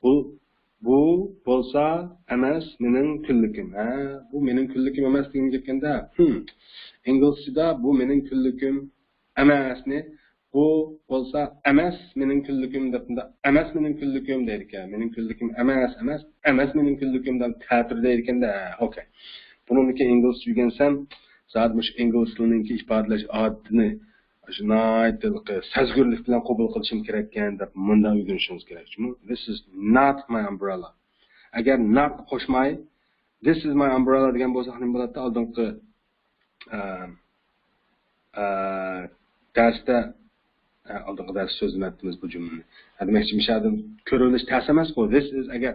بۇ، بۇ بولسا ئەمەس مېنىڭ كۈنلۈكۈم. ھە، بۇ مېنىڭ كۈنلۈكۈم ئەمەس دېگەن گەپكەندە. Hmm. ئىنگلىزچىدا بۇ مېنىڭ كۈنلۈكۈم ئەمەسنى، بۇ بولسا ئەمەس مېنىڭ كۈنلۈكۈم دەپ، ئەمەس مېنىڭ كۈنلۈكۈم دەيدىكەن. مېنىڭ كۈنلۈكۈم ئەمەس، ئەمەس، ئەمەس مېنىڭ كۈنلۈكۈم دەپ تەتۈر دەيدىكەندە. ئوكەي. بۇنىڭدىكى ئىنگلىزچە ئۆگەنسەم، زادى مۇشۇ ئىنگلىز تىلىنىڭكى ئىپادىلەش ئادىتىنى شۇ ناھايىتى سەزگۈرلۈك بىلەن قوبۇل قىلىشىم كېرەككەن دەپ مۇنداق ئۆگىنىشىڭىز كېرەك. جۇمۇ، This is not my umbrella. ئەگەر not قوشماي، This is my umbrella دېگەن بولساق نېمە بولاتتى؟ ئالدىنقى، ئە، ئە، دەرستە، ئە، ئالدىنقى دەرستە سۆزلىمەپتىمىز بۇ جۈملىنى. ھە، دېمەكچى، مۇشۇ يەردىن كۆرۈۋېلىش تەس ئەمەسقۇ. This is، ئەگەر،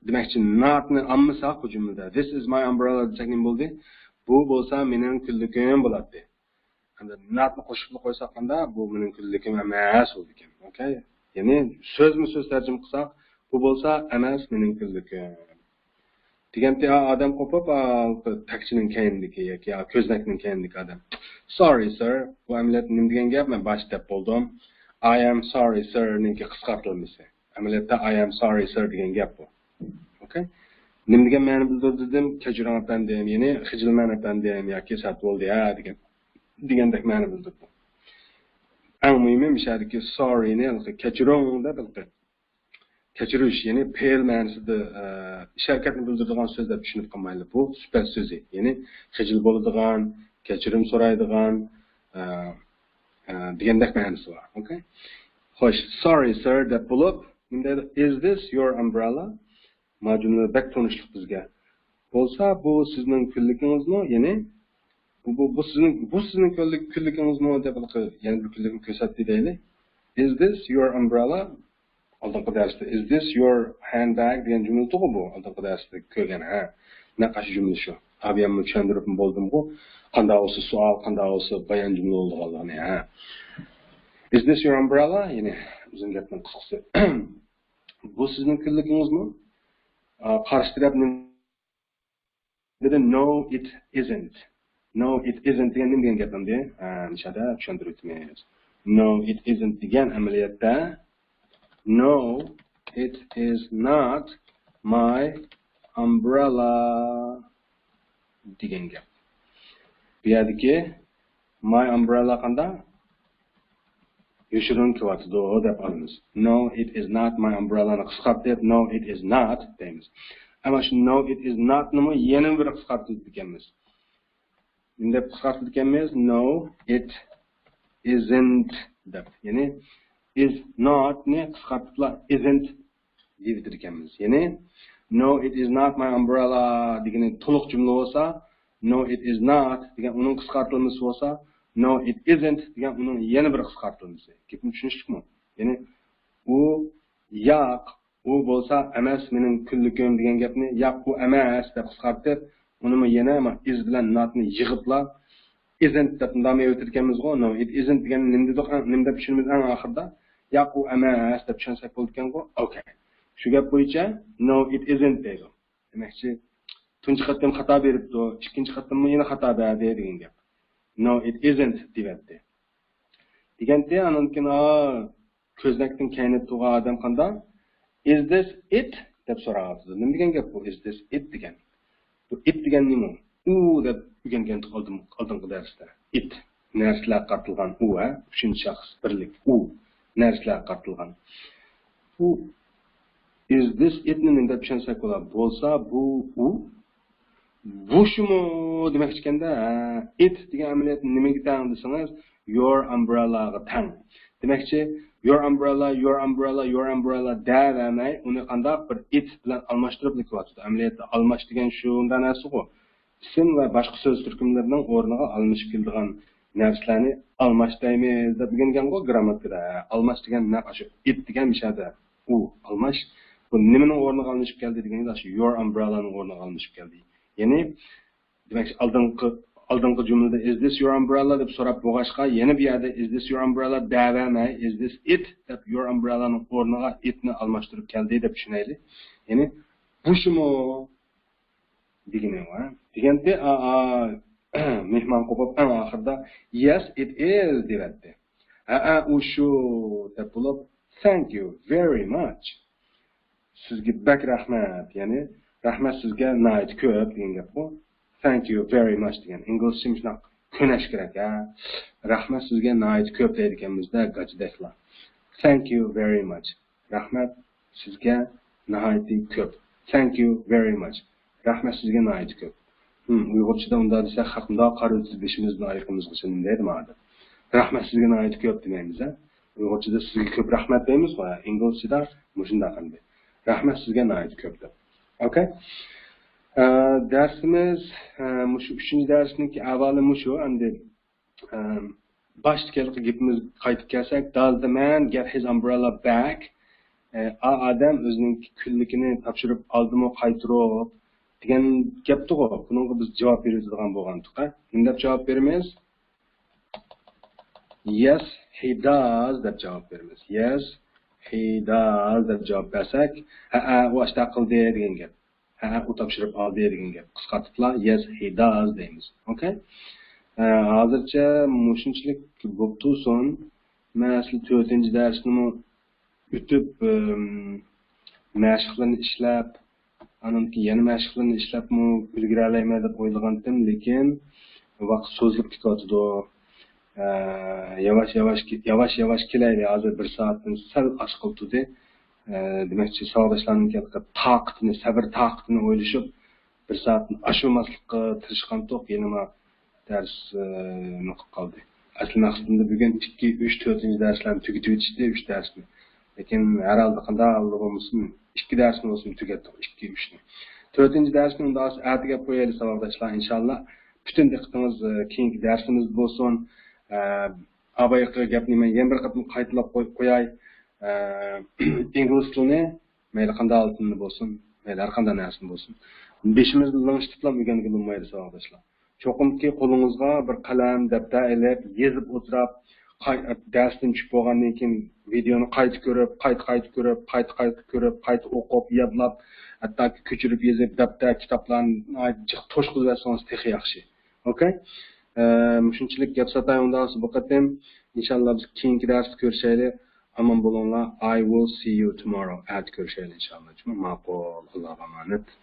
دېمەكچى، not نى ئالمىساق بۇ جۈملىدە، This is my umbrella دېسەك نېمە بولدى؟ بۇ بولسا مېنىڭ كۈنلۈكۈم بولاتتى. ئەمدى not نى قوشۇپلا قويساق قاندا، بۇ مېنىڭ كۈنلۈكۈم ئەمەس بولىدىكەن. ئوكەي؟ يەنى سۆزمۇ سۆز تەرجىمە قىلساق، بۇ بولسا ئەمەس مېنىڭ كۈنلۈكۈم. دېگەنتى، ئا، ئادەم قوپۇپ، ئا، تەكچىنىڭ كەينىدىكى ياكى، ئا، كۆزنەكنىڭ كەينىدىكى ئادەم. Sorry, sir. بۇ ئەمەلىيەتتە نېمە دېگەن گەپ؟ مەن باشتا دەپ بولدۇم. I am sorry, sir نىڭكى قىسقارتىلمىسى. ئەمەلىيەتتە I am sorry, sir دېگەن گەپ بۇ. ئوكەي؟ نېمە دېگەن مەنە بىلدۈرىدۇ دېدىم؟ كەچۈرۈڭ ئەپەندىم، يەنى خىجىلمەن ئەپەندىم ياكى سەت بولدى ھە دېگەن، دېگەندەك مەنە بىلدۈرىدۇ. ئەڭ مۇھىمى مۇشۇ يەردىكى sorry نى كەچۈرۈڭ دەپ ھېلىقى كەچۈرۈش، يەنى پېئىل مەنىسىدە، ئە، ئىش ھەرىكەتنى بىلدۈرىدىغان سۆز دەپ چۈشىنىپ قالمايلى. بۇ سۈپەت سۆزى، يەنى خىجىل بولىدىغان، كەچۈرۈم سورايدىغان، ئە، ئە، دېگەندەك مەنىسى بار. ئوكەي؟ خوش، sorry sir دەپ بولۇپ، نېمە دەيدۇ؟ Is this your umbrella؟ ما جۈملە بەك تونۇشلۇق بىزگە. بولسا، بۇ سىزنىڭ كۈنلۈكىڭىزمۇ؟ يەنى، بۇ، بۇ، بۇ سىزنىڭ، بۇ سىزنىڭ كۈنلۈك-، كۈنلۈكىڭىزمۇ؟ دەپ ھېلىقى يەنە بىر كۈنلۈكنى كۆرسەتتى دەيلى. Is this your umbrella؟ ئالدىنقى دەرستە، Is this your handbag؟ دېگەن جۈملە تۇغۇ بۇ. ئالدىنقى دەرستە كۆرگەن، ھە. نەق ئاشۇ جۈملە شۇ. ئابىيەممۇ چۈشەندۈرۈپمۇ بولدۇمغۇ. قانداق بولسا سوئال، قانداق بولسا بايان جۈملە بولىدىغانلىقىنى، ھە. Is this your umbrella؟ يەنى ئۇزۇن گەپنىڭ قىسقىسى. بۇ سىزنىڭ كۈنلۈكىڭىزمۇ؟ ئا، قارشى تەرەپ نېمە دېدى؟ No, it isn't. No, it isn't دېگەن نېمە دېگەن گەپ ئەمدى؟ ھە، مۇشۇ يەردە چۈشەندۈرۈۋېتىمىز. No, it isn't دېگەن ئەمەلىيەتتە No, it is not my umbrella دېگەن گەپ. بۇ يەردىكى my umbrella قانداق؟ يوشۇرۇن كېلىۋاتىدۇ دەپ ئالىمىز. No, it is not my umbrella نى قىسقارتىپ no, it is not دەيمىز. ئەمما شۇ no, it is not نىمۇ يەنە بىر قىسقارتىدىكەنمىز. نېمە دەپ قىسقارتىدىكەنمىز؟ No, it isn't دەپ. يەنى is not نى قىسقارتىپلا isn't دېيىۋېتىدىكەنمىز. يەنى no, it is not my umbrella دېگىنى تولۇق جۈملە بولسا، no, it is not دېگەن ئۇنىڭ قىسقارتىلمىسى بولسا، no, it isn't دېگەن ئۇنىڭ يەنە بىر قىسقارتىلمىسى. گېپىم چۈشىنىشلىكمۇ؟ يەنى ئۇ ياق، ئۇ بولسا ئەمەس مېنىڭ كۈنلۈكۈم دېگەن گەپنى ياق، ئۇ ئەمەس دەپ قىسقارتىپ، ئۇنىمۇ يەنە is بىلەن not نى يىغىپلا isn't دەپ مۇنداق ئېيتىۋېتىدىكەنمىزغۇ. No, it isn't دېگەننى نېمە دېدۇق؟ نېمە دەپ چۈشىنىمىز ئەڭ ئاخىرىدا؟ ياق، ئۇ ئەمەس دەپ چۈشەنسەك بولىدىكەنغۇ. ئوكەي. شۇ گەپ بويىچە no, it isn't دەيدۇ. دېمەكچى، تۇنجى قېتىم خاتا بېرىپتۇ، ئىككىنچى قېتىممۇ يەنە خاتا بەردى دېگەن گەپ. No, it isn't دېيىۋەتتى. دېگەنتى، ئاندىن كېيىن، ئا، كۆزنەكتىن كەينىدە تۇرغان ئادەم قانداق؟ Is this it؟ دەپ سوراۋاتىدۇ. نېمە دېگەن گەپ بۇ؟ Is this it دېگەن. بۇ it دېگەن نېمە؟ ئۇ دەپ ئۆگەنگەن ئالدىن-، ئالدىنقى دەرستە. It. نەرسىلەرگە قارىتىلغان ئۇ، ھە؟ ئۈچىنچى شەخس بىرلىك ئۇ. نەرسىلەرگە قارىتىلغان. بۇ is this it نى نېمە دەپ چۈشەنسەك بولار؟ بولسا بۇ ئۇ. بۇ شۇمۇ دېمەكچىكەندە، ھە، it دېگەن ئەمەلىيەتتە نېمىگە تەڭ دېسىڭىز، your umbrella غا تەڭ. دېمەكچى، your umbrella، your umbrella، your umbrella دەۋەرمەي، ئۇنى قانداق بىر it بىلەن ئالماشتۇرۇپ كېلىۋاتىدۇ. ئەمەلىيەتتە ئالماش دېگەن شۇنداق نەرسىغۇ. ئىسىم ۋە باشقا سۆز تۈركۈملىرىنىڭ ئورنىغا ئالمىشىپ كېلىدىغان نەرسىلەرنى ئالماش دەيمىز دەپ ئۆگەنگەنغۇ گرامماتىكىدا. ئالماش دېگەن نەق ئاشۇ it دېگەن مىشەدە. ئۇ ئالماش. بۇ نېمىنىڭ ئورنىغا ئالمىشىپ كەلدى دېگەندە، شۇ your umbrella نىڭ ئورنىغا ئالمىشىپ كەلدى. يەنى، دېمەك، ئالدىنقى، ئالدىنقى جۈملىدە is this your umbrella دەپ سوراپ بولغاچقا، يەنە بۇ يەردە is this your umbrella دەۋەرمەي، is this it دەپ your umbrella نىڭ ئورنىغا it نى ئالماشتۇرۇپ كەلدى دەپ چۈشىنەيلى. يەنى، بۇ شۇمۇ دېگىنى بار. دېگەنتى، ئا، ئا، مېھمان قوپۇپ ئەڭ ئاخىرىدا yes, it is دېيىۋەتتى. ھەئە، ئۇ شۇ دەپ بولۇپ thank you very much. سىزگە بەك رەھمەت، يەنى رەھمەت سىزگە ناھايىتى كۆپ دېگەن گەپقۇ. Thank you very much دېگەن ئىنگلىزچە مۇشۇنداق كۆنەش كېرەك، ھە. رەھمەت سىزگە ناھايىتى كۆپ دەيدىكەنمىز-دە، گاچىدەكلا. Thank you very much. رەھمەت سىزگە ناھايىتى كۆپ. Thank you very much. رەھمەت سىزگە ناھايىتى كۆپ. ھىم، ئۇيغۇرچىدا ئۇنداق دېسەك، خەق مۇنداق قارىۋېتىدۇ بېشىمىزدىن ئايىغىمىزغىچە دەيدۇ مانا. رەھمەت سىزگە ناھايىتى كۆپ دېمەيمىز، ھە؟ ئۇيغۇرچىدا سىزگە كۆپ رەھمەت دەيمىزغۇ، ھە؟ ئىنگلىزچىدا مۇشۇنداق ئەمدى. رەھمەت سىزگە ناھايىتى كۆپ دەپ. ئوكەي؟ ئە، دەرسىمىز، ئە، مۇشۇ ئۈچىنچى دەرسنىڭكى ئەھۋالى مۇشۇ ئەمدى. ئە، باشتىكى ھېلىقى گېپىمىزگە قايتىپ كەلسەك، does the man get his umbrella back؟ ئە، ئا ئادەم ئۆزىنىڭ كۈنلۈكىنى تاپشۇرۇپ ئالدىمۇ قايتۇرۇپ دېگەن گەپتىغۇ. بۇنىڭغا بىز جاۋاب بېرىۋېتىدىغان بولغانتۇق، ھە؟ نېمە دەپ جاۋاب بېرىمىز؟ Yes, he does دەپ جاۋاب بېرىمىز. Yes, he does دەپ جاۋاب بەرسەك، ھەئە، ئۇ ئاشتاق قىلدى دېگەن گەپ. ھەئە، ئۇ تاپشۇرۇپ ئالدى دېگەن گەپ. قىسقارتىپلا yes, he does دەيمىز. ئوكەي؟ ئە، ھازىرچە مۇشۇنچىلىك بوپ تۇرسۇن. مەن ئەسلى تۆتىنچى دەرسنىمۇ ئۆتۈپ، ئىم، مەشىقلىرىنى ئىشلەپ، ئاندىن كېيىن يەنە مەشىقلىرىنى ئىشلەپمۇ ئۈلگۈرەلەيمەن دەپ ئويلىغانتىم، لېكىن ۋاقىت سوزۇلۇپ كېتىۋاتىدۇ. ئە، ياۋاش ياۋاش، ياۋاش ياۋاش كېلەيلى، ھازىر بىر سائەتتىن سەل ئاشقىلى تۇردى. ئە، دېمەكچى، ساۋاقداشلارنىڭ تاقىتىنى، سەۋر تاقىتىنى ئويلىشىپ، بىر سائەتتىن ئاشۇرماسلىققا تىرىشقانتۇق، يەنىما دەرس، ئە، نېمە قىلىپ قالدى. ئەسلى مەقسىتىمدە بۈگۈن ئىككى، ئۈچ، تۆتىنچى دەرسلەرنى تۈگىتىۋېتىشتى، ئۈچ دەرسنى. لېكىن ھەر ھالدا قانداق ھالدا بولمىسۇن، ئىككى دەرسنى بولسىمۇ تۈگەتتۇق، ئىككى، ئۈچنى. تۆتىنچى دەرسنى ئۇنداق ئەتىگە قويايلى، ساۋاقداشلار، ئىنشاللا. پۈتۈن دىققىتىڭىز، ئە، كېيىنكى دەرسىمىزدە بولسۇن. ئە، ئا بايىقى گەپنى مەن يەنە بىر قېتىم قايتىلاپ قوي-، قوياي. ئە، ئىنگلىز تىلىنى مەيلى قانداق ئالتۇننى بولسۇن، مەيلى ھەر قانداق نەرسىنى بولسۇن، بېشىمىزنى لىڭشىتىپلا ئۆگەنگىلى بولمايدۇ، ساۋاقداشلار. چوقۇمكى قولىڭىزغا بىر قەلەم، دەپتەر ئېلىپ، يېزىپ ئولتۇراپ، قاي-، دەرستىن چۈشۈپ بولغاندىن كېيىن ۋىدېئونى قايتا كۆرۈپ، قايتا، قايتا كۆرۈپ، قايتا، قايتا كۆرۈپ، قايتا ئوقۇپ، يادلاپ، ھەتتاكى كۆچۈرۈپ يېزىپ، دەپتەر، كىتابلارنى ناھايىتى جىق توشقۇزۇۋەتسىڭىز تېخى ياخشى. ئوكەي؟ ئە، مۇشۇنچىلىك گەپ ساتاي ئۇنداق بولسا بۇ قېتىم. ئىنشاللا بىز كېيىنكى دەرستە كۆرۈشەيلى. ئامان بولۇڭلار. I will see you tomorrow. ئەتە كۆرۈشەيلى ئىنشاللا. ماقۇل. ئاللاغا ئامانەت.